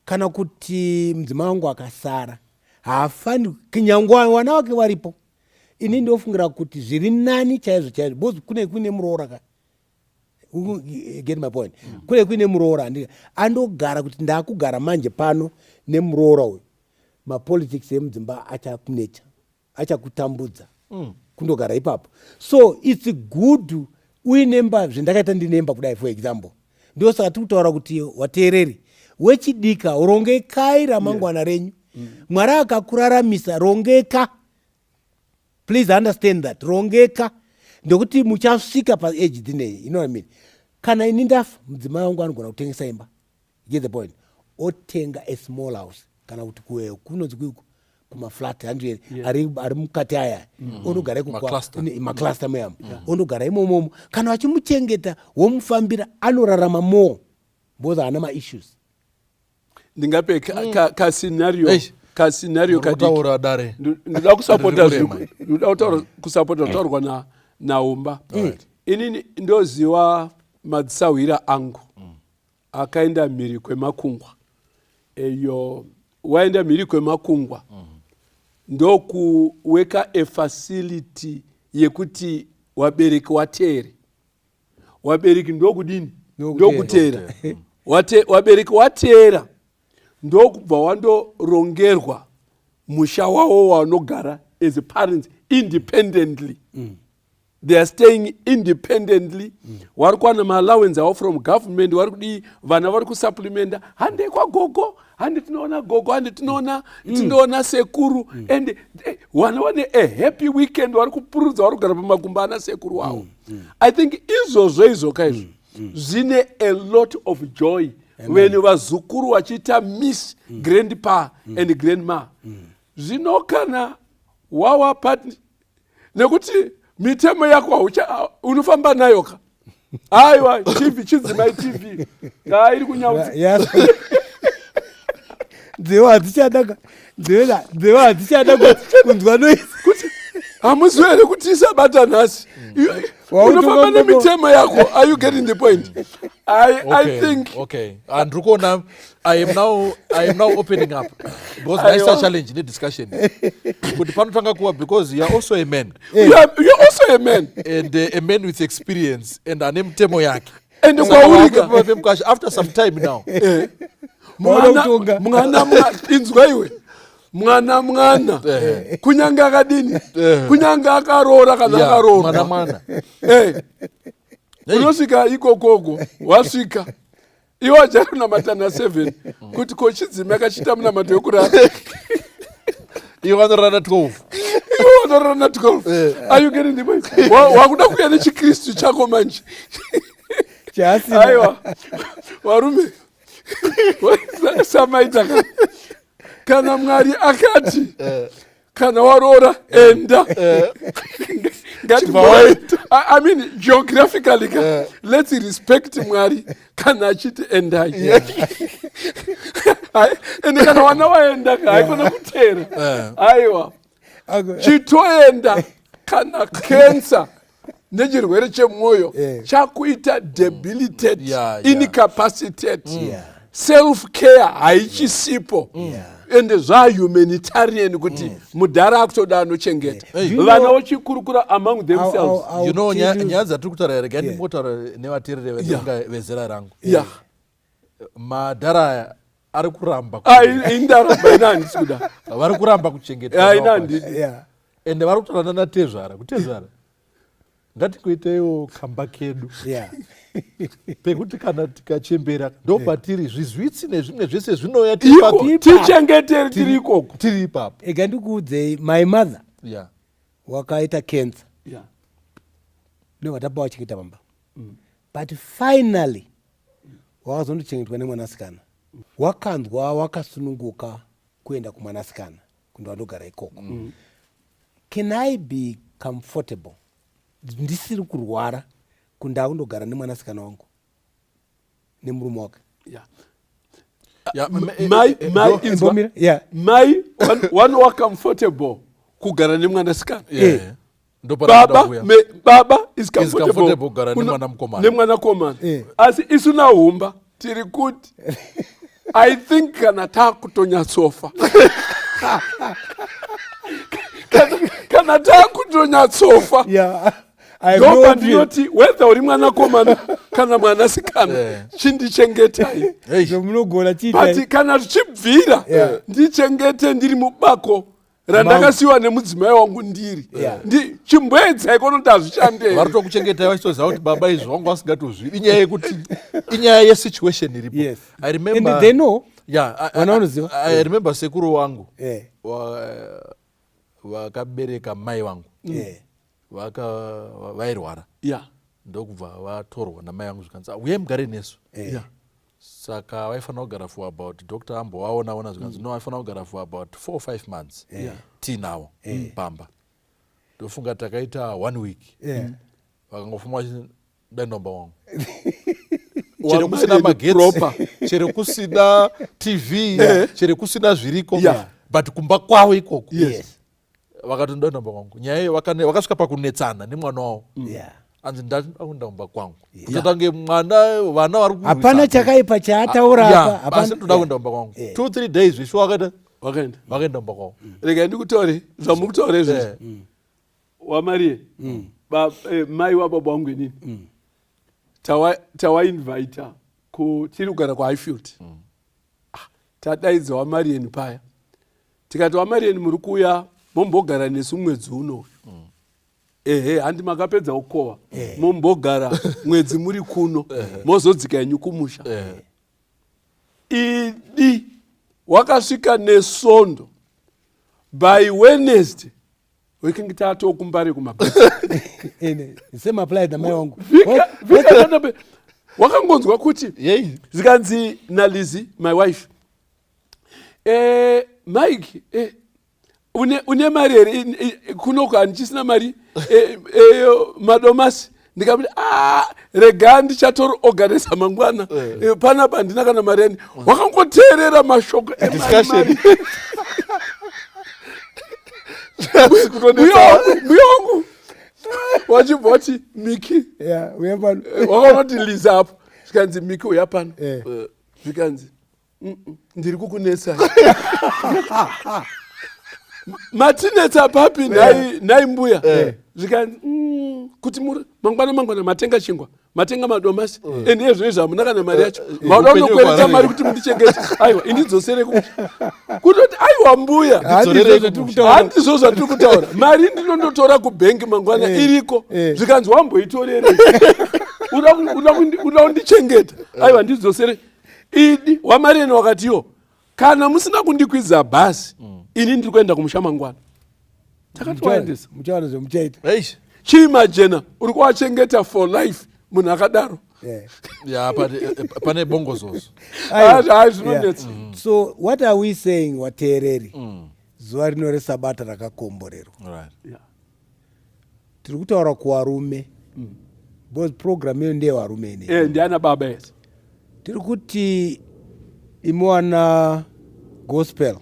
kana kuti mudzimai wangu akasara, haafani kunyange wana wake waripo. Ini ndofungira kuti zviri nani chaizvo chaizvo, because kune kuine muroora ka. You get my point? Kune kuine muroora, andogara kuti ndaakugara manje pano nemuroora uyu, mapolitics emudzimba achakunetsa, achakutambudza. Kundogara ipapo. So it's good uine mba, zvendakaita ndine mba kudai, for example. Ndosaka tiri kutaura kuti wateereri wechidika, rongekai ramangwana renyu. Mwari akakuraramisa, rongeka. Please understand that, rongeka, ndokuti muchasvika paage dzinei, you know what I mean? Kana ini ndafa, mudzimai wangu anogona kutengesa imba, you get the point, otenga a small house kana kuti kunonzi kumaflat handiti, ari mukati aya, onogara ikoko. Macluster. Macluster muyamo, onogara imomomo. Kana vachimuchengeta, womufambira, anorarama more because haana maissues. Ndingape kascenario Eish. kascenario kadiki. Kutaura dare. Ndoda kusapota. Riri kurema. Ndoda kusapota kutaurwa naUmba. Inini ndoziva madzisahwira angu akaenda mhiri kwemakungwa. Eyo waenda mhiri kwemakungwa, ndokuweka a facility yekuti wabereki wateere. Wabereki ndokudini? Ndokuteera. Ndokuteera. Wabereki wateera, ndokubva wandorongerwa musha wavo wavanogara as parents independently. They are staying independently. Vari kuwana maallowance avo from government, vari kudii, vana vari kusupplementa, hande kwagogo, hande tinoona gogo, hande tinoona tinoona sekuru. And vana vane a happy weekend, vari kupurudza, vari kugara pamakumba ana sekuru wavo. I think izvozvo izvoka izvo zvine a lot of joy when vazukuru vachiita miss grandpa and grandma. Zvino kana wawa part nekuti mitemo yako haucha unofamba nayo ka, aiwa, TV chidzimai, TV ha iri kunyaudza. Nzeve hadzichada, nzeve hadzichada kunzwa noise. Kuti hamuzivi here kuti isabata nhasi? Unofamba nemitemo yako. Are you getting the point? I think Okay, andiri kuona I am now opening up because ndaisa challenge nediscussion kuti panotanga kuva, because you are also a man. You are also a man. And a man with experience and ane mitemo yake. And kwaurika Mukasha after some time now. Mwana mwana, inzwa iwe, mwana mwana, kunyange akadini, kunyange akaroora kana akaroorwa. Mwana mwana. Unosvika ikokoko, wasvika iwe wajari kunamata na7 kuti kochidzima akachiita munamato wekurara. Iwe vanorara 12. Iwe vanorara na12. Are you getting the point? Wakuda kuuya nechikristu chako manje. Aiwa varume, samaita kana Mwari akati kana waroora enda, I mean, geographically ka, let's respect Mwari kana achiti endai. Ende kana wana waenda ka, haikona kuteera. Aiwa, chitoenda kana cancer nechirwere chemwoyo chakuita debilitate, incapacitate, self care haichisipo, ende zvahumanitarian kuti mudhara akutoda anochengeta, vana vochikurukura among themselves. You know, nyaya dzatiri kutaura, regai ndimbotaura nevateereri vezera rangu. Madhara aya ari kuramba. Indaramba, ina handisi kuda. Vari kuramba kuchengeta. Ina handidi. Ende vari kutaura nanatezvara, kutezvara, ngatingoiteiwo kamba kedu pekuti kana tikachembera ndo patiri zvizwitsi nezvimwe zvese zvinouya. Tichengeteri tiri ikoko. Tiri ipapo. Ega ndikuudzei, my mother wakaita cancer, ndovatapa vachengeta pamba, but finally wakazondochengetwa nemwanasikana. Wakanzwa wakasununguka kuenda kumwanasikana kundowandogara ikoko. Can I be comfortable ndisiri kurwara kundaa kundogara nemwanasikana wangu nemurume wake? Mai, mai, inzwa. Mai wanowa comfortable kugara nemwanasikana. Ndopanoda Baba kuuya. baba is comfortable comfortable kugara nemwana mukomana. Nemwanakomana. Eh. Asi isu nahumba tiri kuti I think kana taakutonyatsofa, kana taakutonyatsofa, Yeah, I have no ndopa option. ndinoti whether uri mwanakomana kana mwanasikana, chindichengetai. Hey. Zvamunogona chiitai. But kana zvichibvira, ndichengete ndiri mubako randakasiyiwa nemudzimai wangu ndiri. Chimboedzai konoti hazvishandei. Vari tokuchengetai vachitoziva kuti baba izvi vangu vasingatozvidi. Inyaya yekuti inyaya yesituation iripo. I remember, And they know. Yeah, Vana vanoziva. I remember sekuru wangu vakabereka mai vangu vairwara, ndokubva vatorwa namai vangu, zvikanzi, "Uyai mugare nesu." Saka vaifanira kugara for about, doctor ambovaona ona, zvikanzi no, vaifanira kugara for about 4 or 5 months tiinavo pamba. Ndofunga takaita one week, vakangofuma vachiti, "Dai ndomba wangu," chero kusina Wamari magetsi, proper. Chero kusina TV, chero kusina zviriko, but kumba kwavo ikoko vakati, "Ndoenda kwangu." Nyaya iyo vakasvika pakunetsana nemwana wavo, anzi, "Ndakuenda kumba kwangu," kutotange mwana, vana vari Hapana kurwisana. chakaipa chaataura Yeah, apa. basi ndoda kuenda kumba kwangu. 2-3 days zvishuwa vakaita Wakaenda. Vakaenda kumba kwavo. Regai ndikutaure zvamuri kutaura izvozvi. Wamarie, mai wababa wangu inini tawainvita tiri kugara kuHighfield. Ah, tadaidza waMarian paya, tikati, "WaMarian, muri kuuya mombogara nesu mwedzi unoyu. Ehe, handi makapedza kukohwa, mombogara mwedzi muri kuno, mozodzika henyu kumusha." Idi wakasvika nesondo, by Wednesday wekinge tatokumbare kumabhasi. Ene, same applied namai wangu. Wakangonzwa kuti Yei. zikanzi naLizi, my wife, "Mike, une mari here? Kunoko handichisina mari, madomasi." Ndikamuti, "A, rega ndichatoriorganisa mangwana. Panapa handina kana mari yani." Wakangoteerera mashoko emari, Discussion. mari. Mbuya wangu wachibva wati, "Miki." Yeah, uya pano. Wakaona kuti Liza apo, zvikanzi, "Miki, uya pano." Zvikanzi, "Ndiri kukunetsa." "Matinetsa papi nhai mbuya?" Zvikanzi, "Kuti muri mangwana mangwana matenga chingwa, matenga madomasi, ende izvo hamuna kana mari yacho. Mauda Upenyu kunokwereta hwararira. mari kuti mundichengete. Aiwa, indidzosere kumusha." Kutoti, "Aiwa mbuya, Handizvo zvatiri kutaura. handizvo zvatiri kutaura. Mari ndinondotora kubhengi mangwana, iriko." Zvikanzi, "Wamboitorere? Uda kundichengeta? Aiwa, ndidzosere." Idi waMarieni wakatiyo, "Kana musina kundikwidza bhasi, ini ndiri kuenda kumusha mangwana." Takatovaendesa. Muchaona zvemuchaita. Eish. Chiimagina uri kuvachengeta for life munhu akadaro. Ya, pane bongozozo. Aiwa. Hai, zvinonetsa. Yeah. So what are we saying, wateereri? Zuva rino resabata rakakomborerwa. Tiri kutaura kuvarume because program iyo ndeyevarume inei. Eh, ndiana baba ese. Tiri kuti imi wana gospel,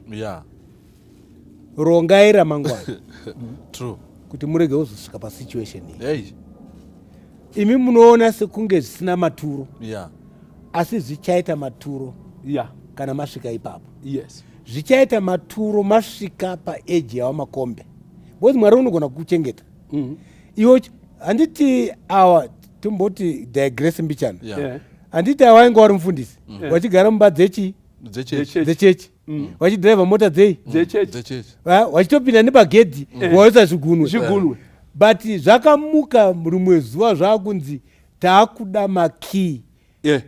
rongai ramangwana kuti murege kuzosvika pasituation iyi. Imi munoona sekunge zvisina maturo, asi zvichaita maturo kana masvika ipapo. Zvichaita maturo masvika paeji yava makombe, because Mwari unogona kukuchengeta iwe. Handiti awa, tomboti digress mbichana, handiti awa ainge wari mufundisi, wachigara mumba dzechi Dzechechi. Dzechechi. Dzechechi, wachidhiraivha mota dzei? Dzechechi. Dzechechi. Wachitopinda nepagedhi, waisa zvigunwe. Zvigunwe. But zvakamuka rimwe zuva zvaakunzi taakuda makii,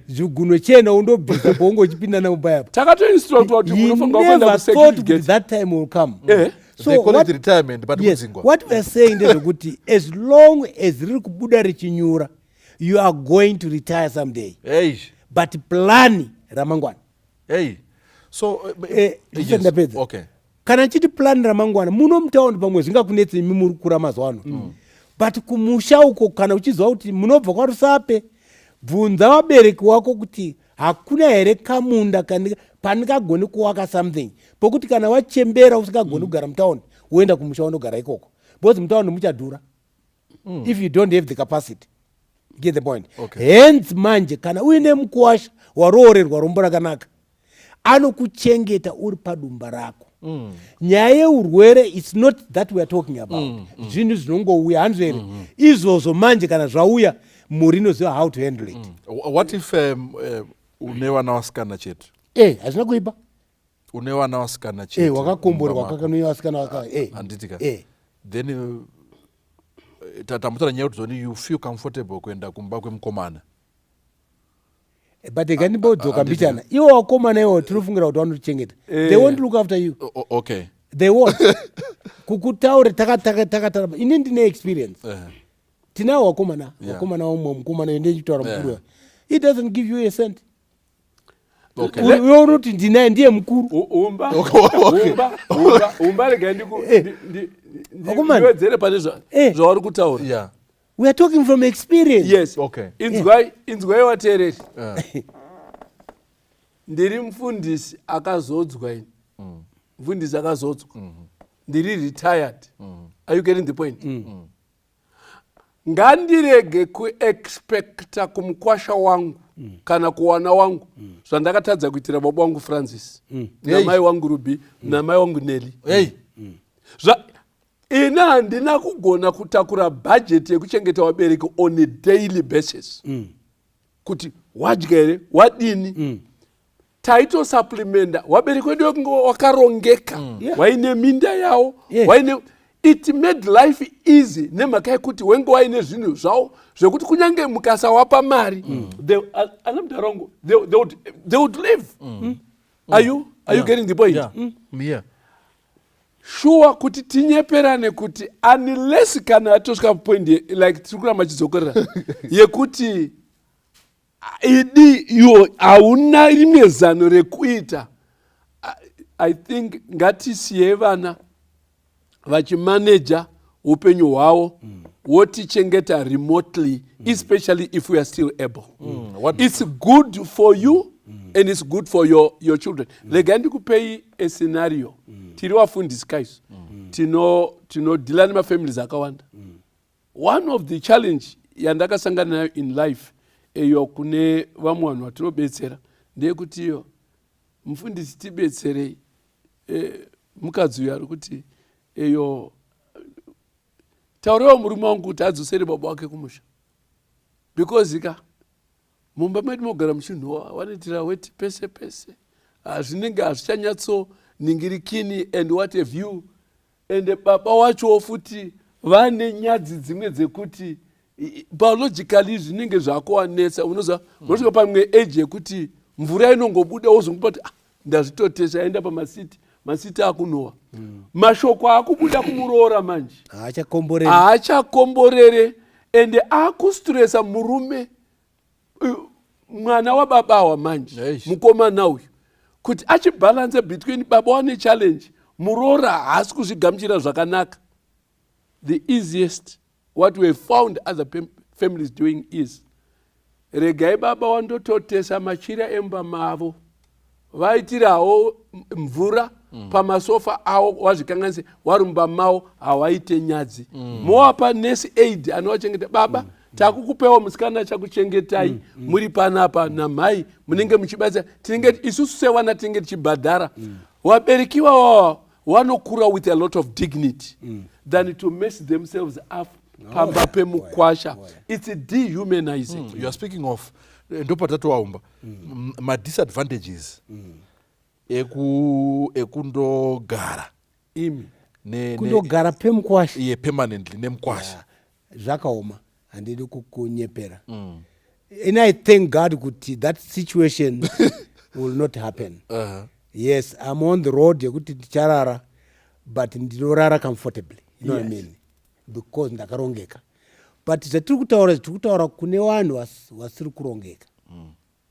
zvigunwe chena undobvisa paunge uchipinda namumba yapo. Takatoinstructwa kuti He munofanira kuenda never thought kusecurity kuti gate. that time will come. So they call it retirement, but kudzingwa. What we are saying ndezvekuti as long as riri kubuda richinyura, you are going to retire someday, but plan ramangwana. Hey. So Ndisati yes. ndapedza. Kana nchiti plan ramangwana, muno mutaundi pamwe zvingakunetsa imi muri kukura mazuva ano, but kumusha uko, kana uchiziva kuti munobva kwaRusape, bvunza vabereki wako kuti hakuna here kamunda pandingagoni kuwaka something pokuti kana wachembera usingagoni kugara mutaundi, woenda kumusha wondogara ikoko, because mutaundi muchadhura. If you don't have the capacity. You get the point? Okay. Hence manje kana uine mukuwasha waroorerwa rombo rakanaka, anokuchengeta uri padumba rako. Nyaya yeurwere, it's not that we are talking about. Zvinhu zvinongouya, hanzvo here? Izvozvo manje kana zvauya, mhuri inoziva how to handle it. What if une vana vasikana chete? Hazvina kuipa. Une vana vasikana chete Wakakomborerwa. mumba mako. Kakanouya vasikana vaka Handiti ka? Eh. Then tambotaura nyaya yekuti zoni you feel comfortable kuenda kumba kwemukomana. But ngandimboudzoka Handiti mbichana. Iwo wakomana iwo tinofungira kuti vanotichengeta, they won't look after you. Okay. They won't kukutaure. Takatara, ini ndine experience. Tinawo wakomana, wakomana wamwe mukomana ndechitaura mukuru, he doesn't give you a cent. Iwe unoti ndinaye, ndiye mukuru. Umba, umba, umba, umba, regai Vakomana. ndiwedzere pane zvauri kutaura. We are talking from experience. Yes. Inzwai, inzwai vateereri. Ndiri mufundisi akazodzwa ini, mufundisi akazodzwa, ndiri retired. Are you getting the point? Ngandirege kuexpecta kumukwasha wangu kana kuwana wangu zvandakatadza kuitira baba wangu Francis, namai wangu Ruby, namai wangu Nelly. Hey. Ini handina kugona kutakura bhajeti yekuchengeta vabereki on a daily basis, kuti wadya here, wadini. Taitosupplementa vabereki vedu vekunge wakarongeka, waine minda yawo, waine, it made life easy nemhaka yekuti wenge waine zvinhu zvavo zvekuti kunyange mukasawapa mari, ana mudhara wangu, they would live. Are you getting the point? Yeah. Yeah. Shuwa kuti tinyeperane kuti unless kana atosvika point like tiri kuramba chidzokorera yekuti idi iwo hauna rimwe zano rekuita, I think ngatisiyei vana vachimaneja upenyu hwavo, wotichengeta remotely, especially if we are still able. It's good for you and it's good for your children. Regai ndikupei a scenario. Tiri vafundisi kaisu, tinodhila nemafamilies akawanda. One of the challenge yandakasangana nayo in life iyo kune vamwe vanhu vatinobetsera ndeyekuti iyo mufundisi tibetserei, mukadzi uyu ari kuti iyo taurewo murume wangu kuti adzosere baba wake kumusha, because ka mumba medu mogara muchinhuwa, vanoitira weti pese pese, hazvinenge hazvichanyatsoningirikini and what have you. And baba wachowo futi vane nyadzi dzimwe dzekuti biologically zvinenge zvakuwanetsa. Unoziva, unosvika pamwe age yekuti mvura inongobuda, wozongopa kuti ah, ndazvitotesa, yaenda pamasiti, masiti akunhuhwa. Mashoko akubuda kumuroora manje. Haachakomboreri. Haachakomborere ende akustresa murume, mwana wababawa manje. Eish. Mukomana uyu kuti achibhalanse between baba wane challenge, muroora haasi kuzvigamuchira zvakanaka. The easiest, what we have found other families doing is regai baba wandototesa machira emba mavo, vaitirawo mvura pamasofa avo, wazvikanganise wari mumba mavo, hawaite nyadzi. Mowapa nurse aid anovachengeta. Baba, takukupewa musikana chakuchengetai muri panapa namhai, munenge muchibatsira, tinenge isusu sevana tinenge tichibhadhara. Vabereki vavava vanokura with a lot of dignity than to mess themselves up pamba pemukwasha. It's dehumanizing. You are speaking of ndopatatowaumba madisadvantages ekundogara imi Kundogara pemukwasha. Iye permanently nemukwasha. Zvakaoma, handidi kukunyepera. And I thank God kuti that situation will not happen. Yes, I'm on the road yekuti ndicharara, but ndinorara comfortably, you know what I mean, because ndakarongeka. But zvatiri kutaura, tiri kutaura kune vanhu vasiri kurongeka.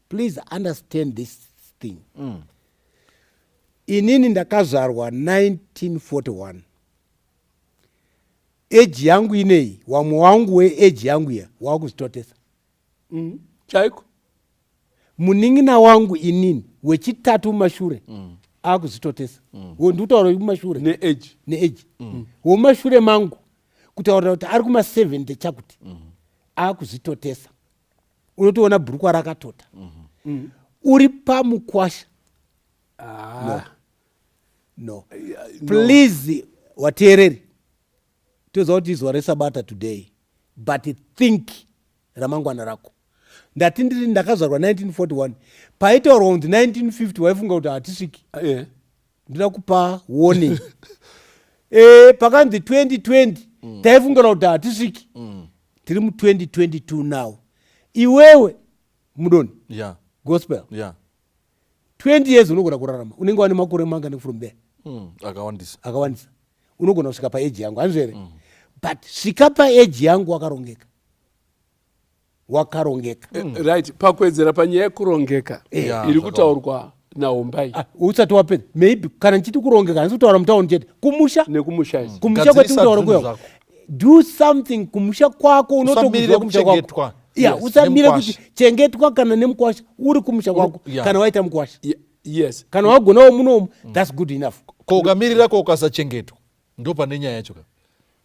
Please understand this thing. Inini ndakazvarwa 1941. Age yangu inei, wamwe wangu weage yangu iya wakuzvitotesa. Chaiko. Munin'ina wangu inini wechitatu mumashure akuzvitotesa. Ndikutaura mumashure. Neage. Neage, womumashure mangu. Kutaurira kuti ari kuma70 chakuti akuzvitotesa, unotoona bhurukwa rakatota. Uri pamukwasha. Ah, No, please, wateereri, toziva kuti izuva resabata today, but think ramangwana rako. Ndati ndiri ndakazvarwa 1941. Paitaurwa kunzi 1950, waifunga kuti hatisviki. Ndoda kupa warning. Pakanzi 2020, taifungira kuti hatisviki. Tiri mu2022 now. Iwewe mudoni, gospel, 20 years unogona kurarama, unenge wane makore mangani from there? Akawandisa. Akawandisa. Unogona kusvika paage yangu, hanzvo here? But svika paage yangu wakarongeka, wakarongeka. Right, pakuwedzera panyaya yekurongeka iri kutaurwa naHombai. Ah, usati wapedza, maybe kana ndichiti kurongeka, handisi kutaura mutauni chete, kumusha. Nekumusha isi. Kumusha Gadzirisa kwatiri kutaura zvinhu kuya, zvako. do something kumusha kwako. Usamirire Unotokuzwa kumusha kwako. kuchengetwa. Ya, usamire Nemukwasha. kuti chengetwa kana nemukwasha uri kumusha kwako. Kana waita mukwasha, kana wagonawo munomu, that's good enough. Ko ukamirira, ko ukasachengetwa, ndo pane nyaya yacho ka,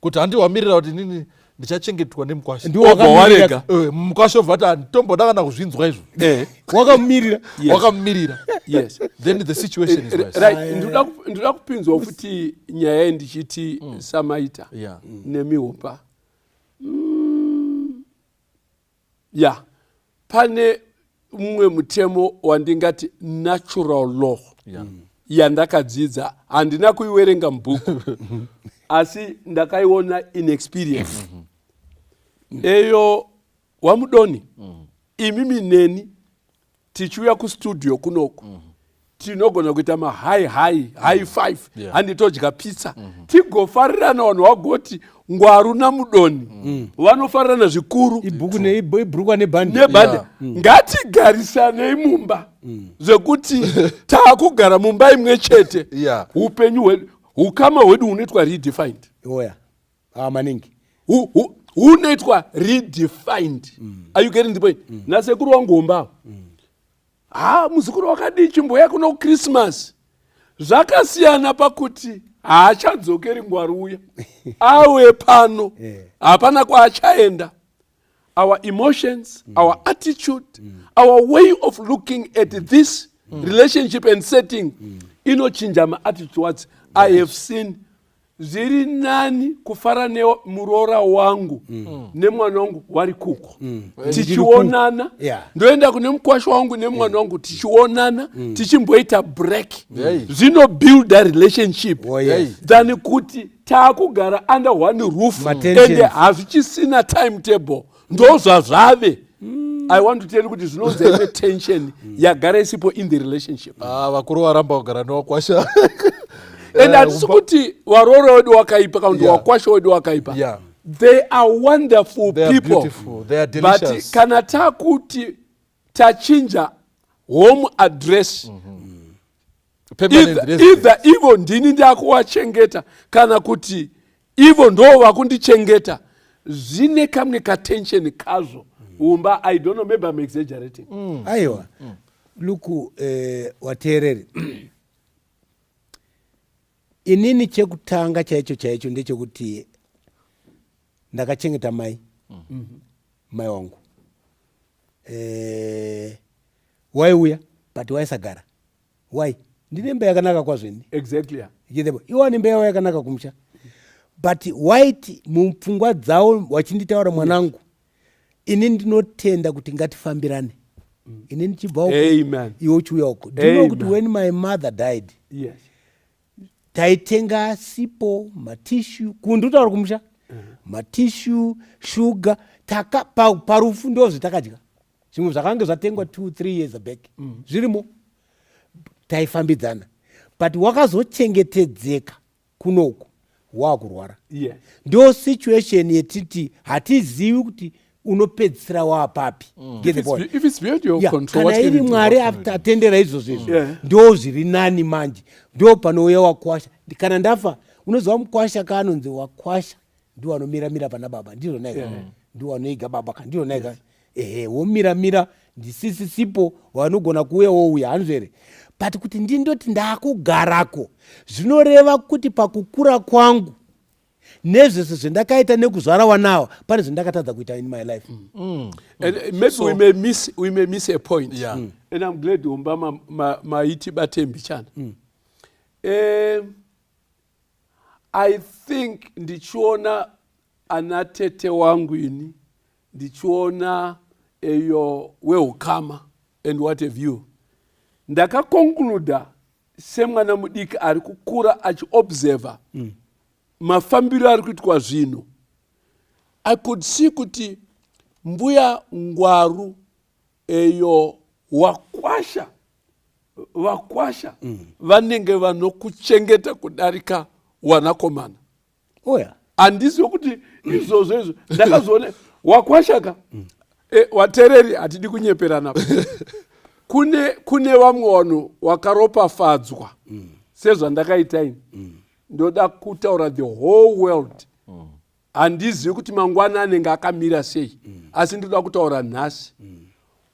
kuti handi wamirira kuti nini ndichachengetwa nemukwasha. Ndiwo Obva wakamirira. warega. Mukwasha obva ati handitomboda kana kuzvinzwa izvo. Wakamirira. Wakamirira. Then the situation is worse. Right, ndinoda kupinzwa futi nyaya iyi ndichiti samaita nemihopa. Ya, pane mumwe mutemo wandingati natural law yandakadzidza. Handina kuiwerenga mubhuku, asi ndakaiona in experience. Eyo wamudoni, imimi neni tichiuya kustudio kunoku, tinogona kuita mahigh high high five, handitodya pizza, tigofarirana. Vanhu vagoti Ngwaru namudoni vanofarirana zvikuru. Ibhuku ibhurukwa nebhandi. Nebhande. Ngatigarisanei mumba zvekuti taakugara mumba imwe chete. Upenyu hwedu, ukama hwedu hunoitwa redefined. Oya, ah, maningi. Hunoitwa redefined. Are you getting the point? Nasekuru wangu hombawo, ha, muzukuru wakadii, chimboya kuno Christmas. Zvakasiyana pakuti haachadzokeri Ngwaru uya awe pano. Hapana kwaachaenda. Our emotions, our attitude, our way of looking at this relationship and setting inochinja maattitude towards. I have seen zviri nani kufara nemuroora wangu nemwana wangu wari kuko, tichionana. Ndoenda kune mukwasha wangu nemwana wangu, tichionana, tichimboita break. Zvinobuilda relationship Oh, yes. than kuti taakugara under one roof Matensions. and hazvichisina timetable. Ndo zvazvave. I want to tell you kuti zvinonzi imwe tension yagara isipo in the relationship. Ah, vakuru varamba kugara newakwasha. And hatisi kuti varoora wedu wakaipa kana kuti wakwasha wedu wakaipa. They are wonderful They are people. beautiful. They are But delicious. kana takuti tachinja home address, Permanent either, residence. either ivo ndini ndakuwachengeta kana kuti ivo ndo vakundichengeta, zvine kamwe katension kazvo umba. I don't know, maybe I'm exaggerating. Aiwa, luku, wateereri, inini chekutanga chaicho chaicho ndechekuti ndakachengeta mai, mai wangu. Waiuya but waisagara. Wai ndine imba yakanaka kwazvo ini. Iwa nemba yavo yakanaka kumusha, but waiti mupfungwa dzavo wachinditaura, mwanangu, ini ndinotenda kuti ngatifambirane, ini ndichibva uko, Amen. iwe uchiuya uko. Do you know kuti Amen. when my mother died, taitenga sipo, matissue, kunditaura kumusha, matissue, shuga, taka parufu ndo zvitakadya. Zvimwe zvakange zvatengwa 2, 3 years back zvirimo. Taifambidzana, but wakazochengetedzeka kunoku waakurwara. Ndo situation yetiti hatizivi kuti unopedzisira waapapi. Get the point? If it's beyond your control, Kana what can iri you do? Mwari atendera izvozvo izvo, ndo zviri nani manje. Ndo panouya wakwasha. Kana ndafa, unoziva mukwasha kaanonzi wakwasha ndiwo anomiramira pana baba, ndizvo naika? Ndiwo anoiga baba ka, ndizvo naika? Ehe, womiramira ndisisisipo, vanogona kuuya wouya, hanzvo here? But kuti ndindoti ndaakugarako, zvinoreva kuti pakukura kwangu Nezvese zvendakaita nekuzvara wanawa, pane zvendakatadza kuita in my life. And maybe So- we may miss a point. And I'm glad umba maiti bate mbichana. I think ndichiona ana tete wangu ini, ndichiona eyo weukama and what have you, ndakaconcluda semwana mudiki ari kukura achiobserva mafambiro ari kuitwa zvinhu, I could see kuti mbuya Ngwaru eyo wakwasha vanenge vanokuchengeta kudarika wanakomana. Oya. Handizivi kuti izvozvo izvo ndakazoona wakwashaka. Watereri, hatidi kunyeperana. Kune vamwe vanhu wakaropafadzwa sezvandakaita ini. Ndoda kutaura the whole world. Handizivi kuti mangwana anenge akamira sei, asi ndoda kutaura nhasi,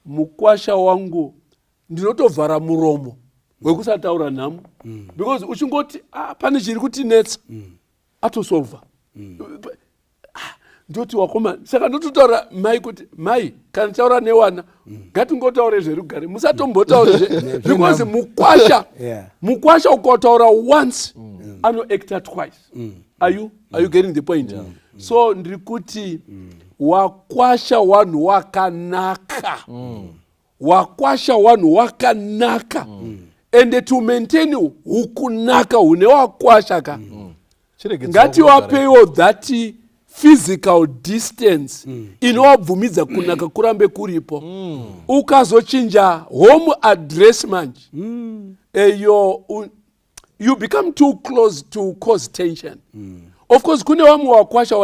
mukwasha wangu ndinotovhara muromo wekusataura nhamo, because uchingoti, "Ah, pane chiri kutinetsa," atosolva. Ah, ndoti wakoma, saka ndototaura mai kuti, "Mai, kana taura newana, ngatingotaure zverugare, musatombotaure because mukwasha mukwasha ukataura once, anoacta twice." Are you getting the point? So ndiri kuti wakwasha wanhu wakanaka, wakwasha wanhu wakanaka, ende to maintain hukunaka hune wakwasha ka, Chiregedzwa. Ngatiwapeiwo that physical distance inovabvumidza kunaka kurambe kuripo. Ukazochinja home address manje, eyo you become too close to cause tension. Of course kune vamwe wakwasha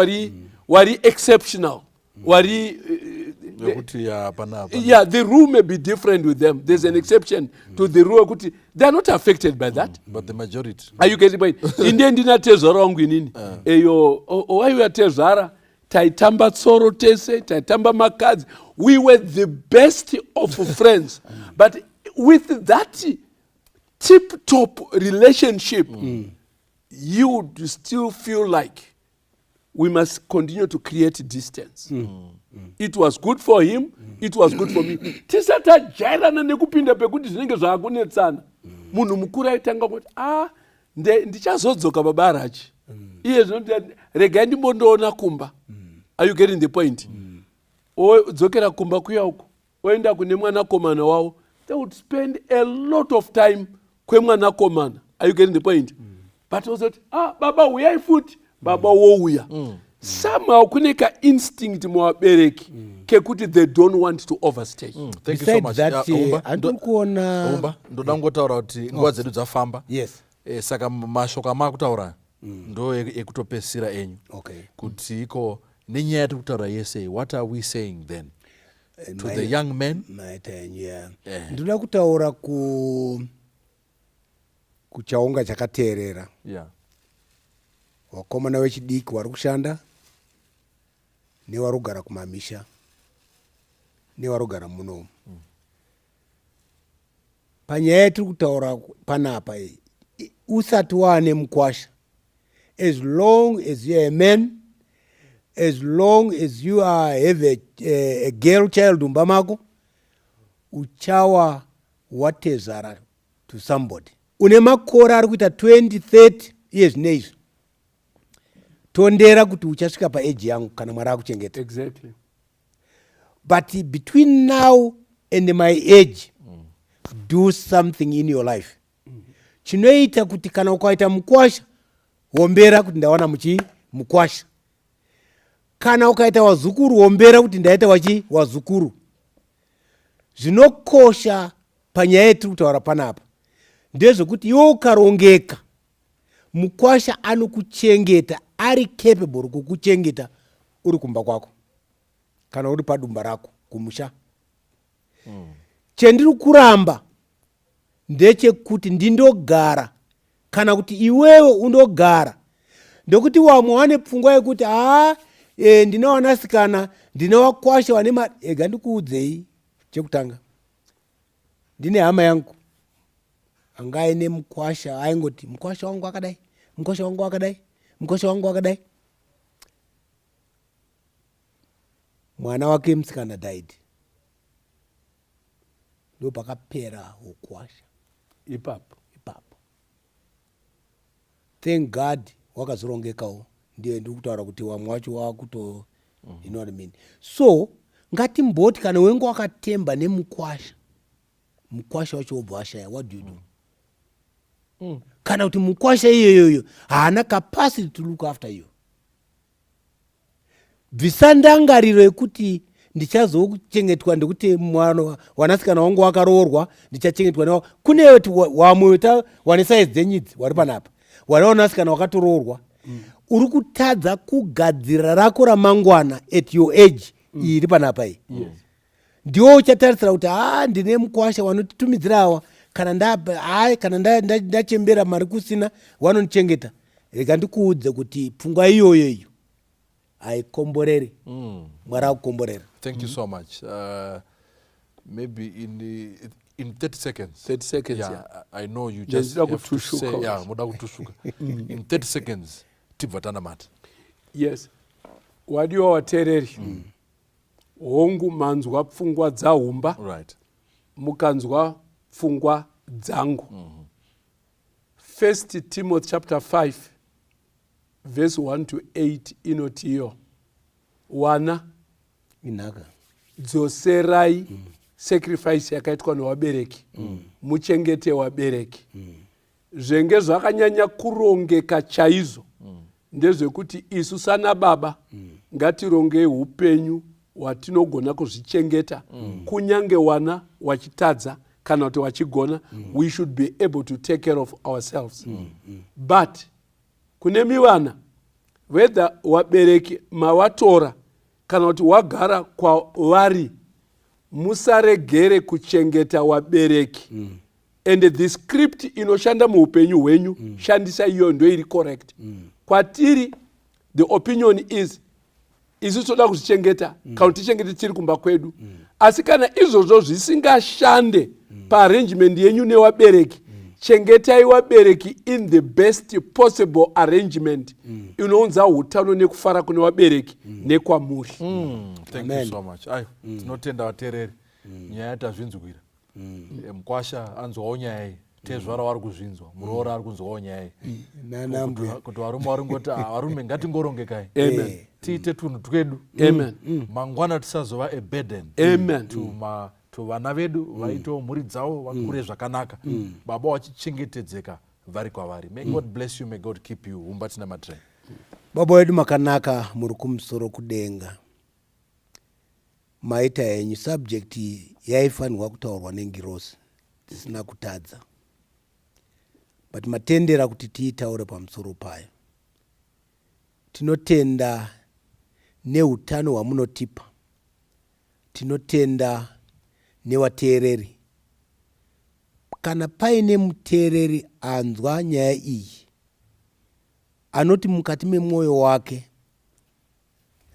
wari exceptional, wari Nekuti ya pana. Yeah, the rule may be different with them. There's an exception to the rule kuti they are not affected by that. But the majority. Are you getting point? Inde ndina tezvara wangu inini, eyo waiuya tezvara, taitamba tsoro tese, taitamba makadzi. We were the best of friends, but with that tip top relationship, you would still feel like we must continue to create distance. It was good for him, it was good for me. Tisati tajairana nekupinda pekuti zvinenge zvaakunetsana, munhu mukuru aitanga kuti, "A, ndichazodzoka baba Rachi, iye zvino regai ndimbondoona kumba." Are you getting the point? Odzokera kumba kuya uko, oenda kune mwanakomana wavo. They would spend a lot of time kwemwanakomana. Are you getting the point? But ozoti, "Ah, baba, uyai futi." Baba wouya. Somehow kune kainstinct muvabereki kekuti they don't want to overstay. Thank you so Besides much. that, Yeah, Umba, handiri kuona Umba, ndoda kungotaura kuti nguva dzedu dzafamba. Saka mashoko amakutaura ndo ekutopedzisira enyu, kuti iko nenyaya yatiri kutaura yese, what are we saying then to the young men? Maita enyu ya. Ndinoda kutaura kuchaunga chakateerera, vakomana vechidiki vari kushanda nevari kugara kumamisha nevari kugara munomu. Panyaya yatiri kutaura panapa iyi, usati waane mukwasha, as long as you are a man, as long as you are have a girl child mumba mako, uchawa watezvara to somebody. Une makore ari kuita 20, 30 iye zvine izvi, tondera kuti uchasvika paage yangu kana Mwari akuchengeta. But between now and my age, do something in your life chinoita kuti kana ukaita mukwasha, wombera kuti ndawana muchi mukwasha. Kana ukaita wazukuru, wombera kuti ndaita wachi wazukuru. Zvinokosha panyaya yetiri kutaura panapa ndezvekuti iwe ukarongeka, mukwasha anokuchengeta, ari capable kukuchengeta uri kumba kwako kana uri padumba rako kumusha. Chendiri kuramba ndechekuti ndindogara kana kuti iwewe undogara, ndokuti vamwe vane pfungwa yekuti, "Haa, ndine wanasikana, ndine wakwasha vane ma." Ega ndikuudzei, chekutanga, ndine hama yangu anga aine mukwasha, aingoti, "Mukwasha wangu akadai, mukwasha wangu akadai, mukwasha wangu akadai." Mwana wake musikana died. Ndopakapera ukwasha ipapo. Ipapo. Thank God wakazorongekawo. Ndiye ndiri kutaura kuti wamwe wacho wakuto, you know what I mean. So ngatimboti kana wenge wakatemba nemukwasha, mukwasha wacho wobva washaya, what do you do? Kana kuti mukwasha iyoyoyo haana capacity to look after you. Bvisa ndangariro yekuti ndichazochengetwa ndekuti mwana wanasikana wangu wakaroorwa, ndichachengetwa newa. Kune kuti wamwe wane saizi dzenyidzi wari panapa, wane wanasikana wakatoroorwa. Uri kutadza kugadzira rako ramangwana at your age iri panapa iyi. Ndiwo uchatarisira kuti ha, ndine mukwasha wanotitumidzira awa, kana kana ndachembera mari kusina, wanondichengeta. Rega ndikuudze kuti pfungwa iyoyo iyo haikomboreri. Mwari akukomborera. Thank you so much. Maybe in 30 seconds. 30 seconds. Yeah, Yeah. I know you just Ndinoda have to say, kutushuka. yeah, muda kutushuka. In 30 seconds, tibva tanamata. Yes, wadiwa wateereri, hongu, manzwa pfungwa dzahumba, mukanzwa pfungwa dzangu. First Timothy chapter 5 verse 1 to 8 inotiyo, wana, inhaka, dzoserai sacrifice yakaitwa nevabereki, muchengete vabereki. Zvenge zvakanyanya kurongeka chaizvo ndezvekuti isu sana baba ngatirongei upenyu hwatinogona kuzvichengeta, kunyange wana wachitadza kana kuti wachigona. We should be able to take care of ourselves. But kune mivana, whether wabereki mawatora kana kuti wagara kwavari, musaregere kuchengeta wabereki. And the script inoshanda muupenyu hwenyu, shandisa iyoyo, ndo iri correct. Kwatiri the opinion is isu toda kuzvichengeta kana kuti tichengete tiri kumba kwedu. Asi kana izvozvo zvisingashande paarrangement yenyu newabereki, chengetai wabereki in the best possible arrangement inounza utano nekufara kune wabereki nekwamuri. Thank you so much. Ayo, tinotenda vateereri. Nyaya tazvinzwira. Mukwasha anzwawo nyaya iyi, tezvara vari kuzvinzwa, muroora ari kunzwawo nyaya iyi. Nanambuya. Kuti varume vari ngoti, "Ah, varume, ngatingorongekai, Amen. tiite tunhu twedu, Amen. mangwana tisazova a burden Amen. to vana vedu, vaitewo mhuri dzavo, vakure zvakanaka, baba vachichengetedzeka vari kwavari." May God bless you, may God keep you. Humba tina matrei. Baba wedu makanaka, muri kumusoro kudenga, maita henyu. Subject iyi yaifanirwa kutaurwa nengirosi dzisina kutadza, but matendera kuti tiitaure pamusoro payo. Tinotenda neutano hwamunotipa, tinotenda nevateereri. Kana paine muteereri anzwa nyaya iyi anoti mukati memwoyo wake,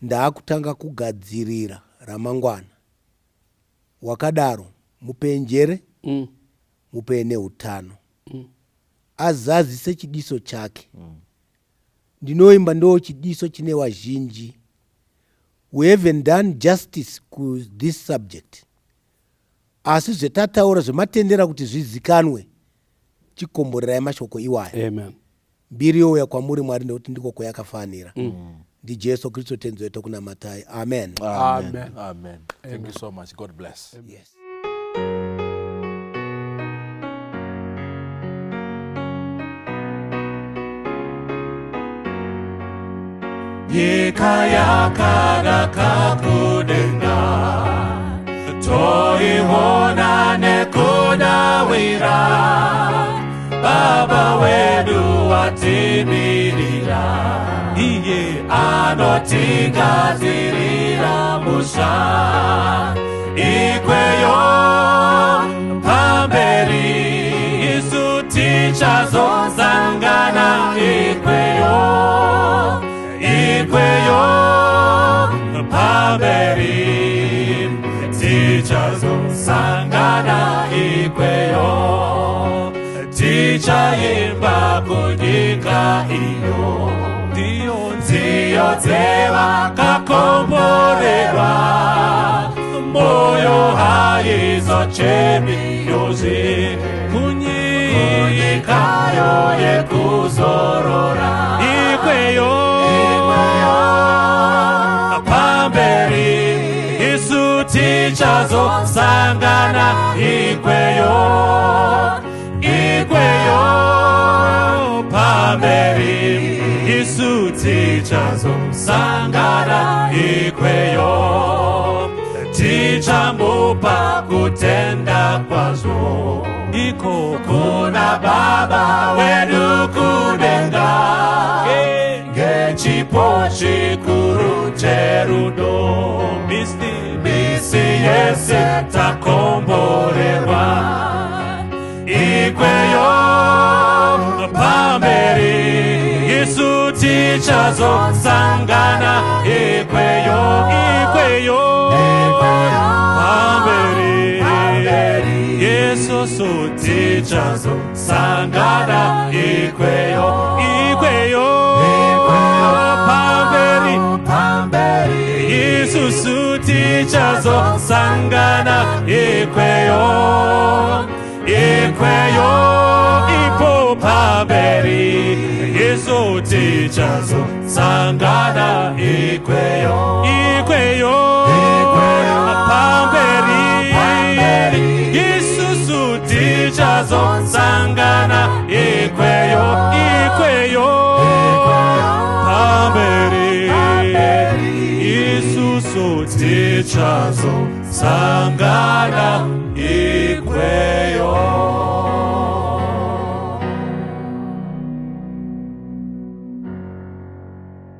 "Ndaakutanga kugadzirira ramangwana," wakadaro mupe njere, mupe neutano, azadzise chidiso chake. Ndinoimba ndo chidiso chine vazhinji. We haven't done justice ku this subject, asi zvetataura zvematendera kuti zvizikanwe, chikomborerai mashoko iwaya. Amen. Mbiri youya kwamuri, Mwari, nekuti ndiko kwayakafanira. NdiJesu Kristu Tenzi wetu kunamatai, amen. Amen. Amen. Thank you so much. God bless. Yes. Nyika yakanaka kudenga, toiona nekudawira. Baba wedu watimirira, iye anotigadzirira musha ikweyo pamberi. Isu tichazosangana ikweyo, ikweyo pamberi, tichazosangana ikweyo, tichaimba kunyika iyo, ndiyo nziyo. Nziyo dzevakakomborerwa, moyo haizochemi yozve kunyikayo yekuzorora. Ikweyo pamberi isu tichazosangana ikweyo, ikweyo pamberi isu tichazosangana ikweyo. Tichamupa kutenda kwazvo iko kuna Baba wedu kudenga ngechipo chikuru cherudo. Misi misi yese takomborerwa ikweyo pamberi isu tichazosangana ikweyo, ikweyo pamberi isusu tichazosangana ikweyo, ikweyo pamberi isusu tichazosangana ikweyo, ikweyo ipo pamberi isu tichazosangana ikweyo, ikweyo pamberi isusu tichazosangana ikweyo, ikweyo pamberi isusu tichazosangana ikweyo.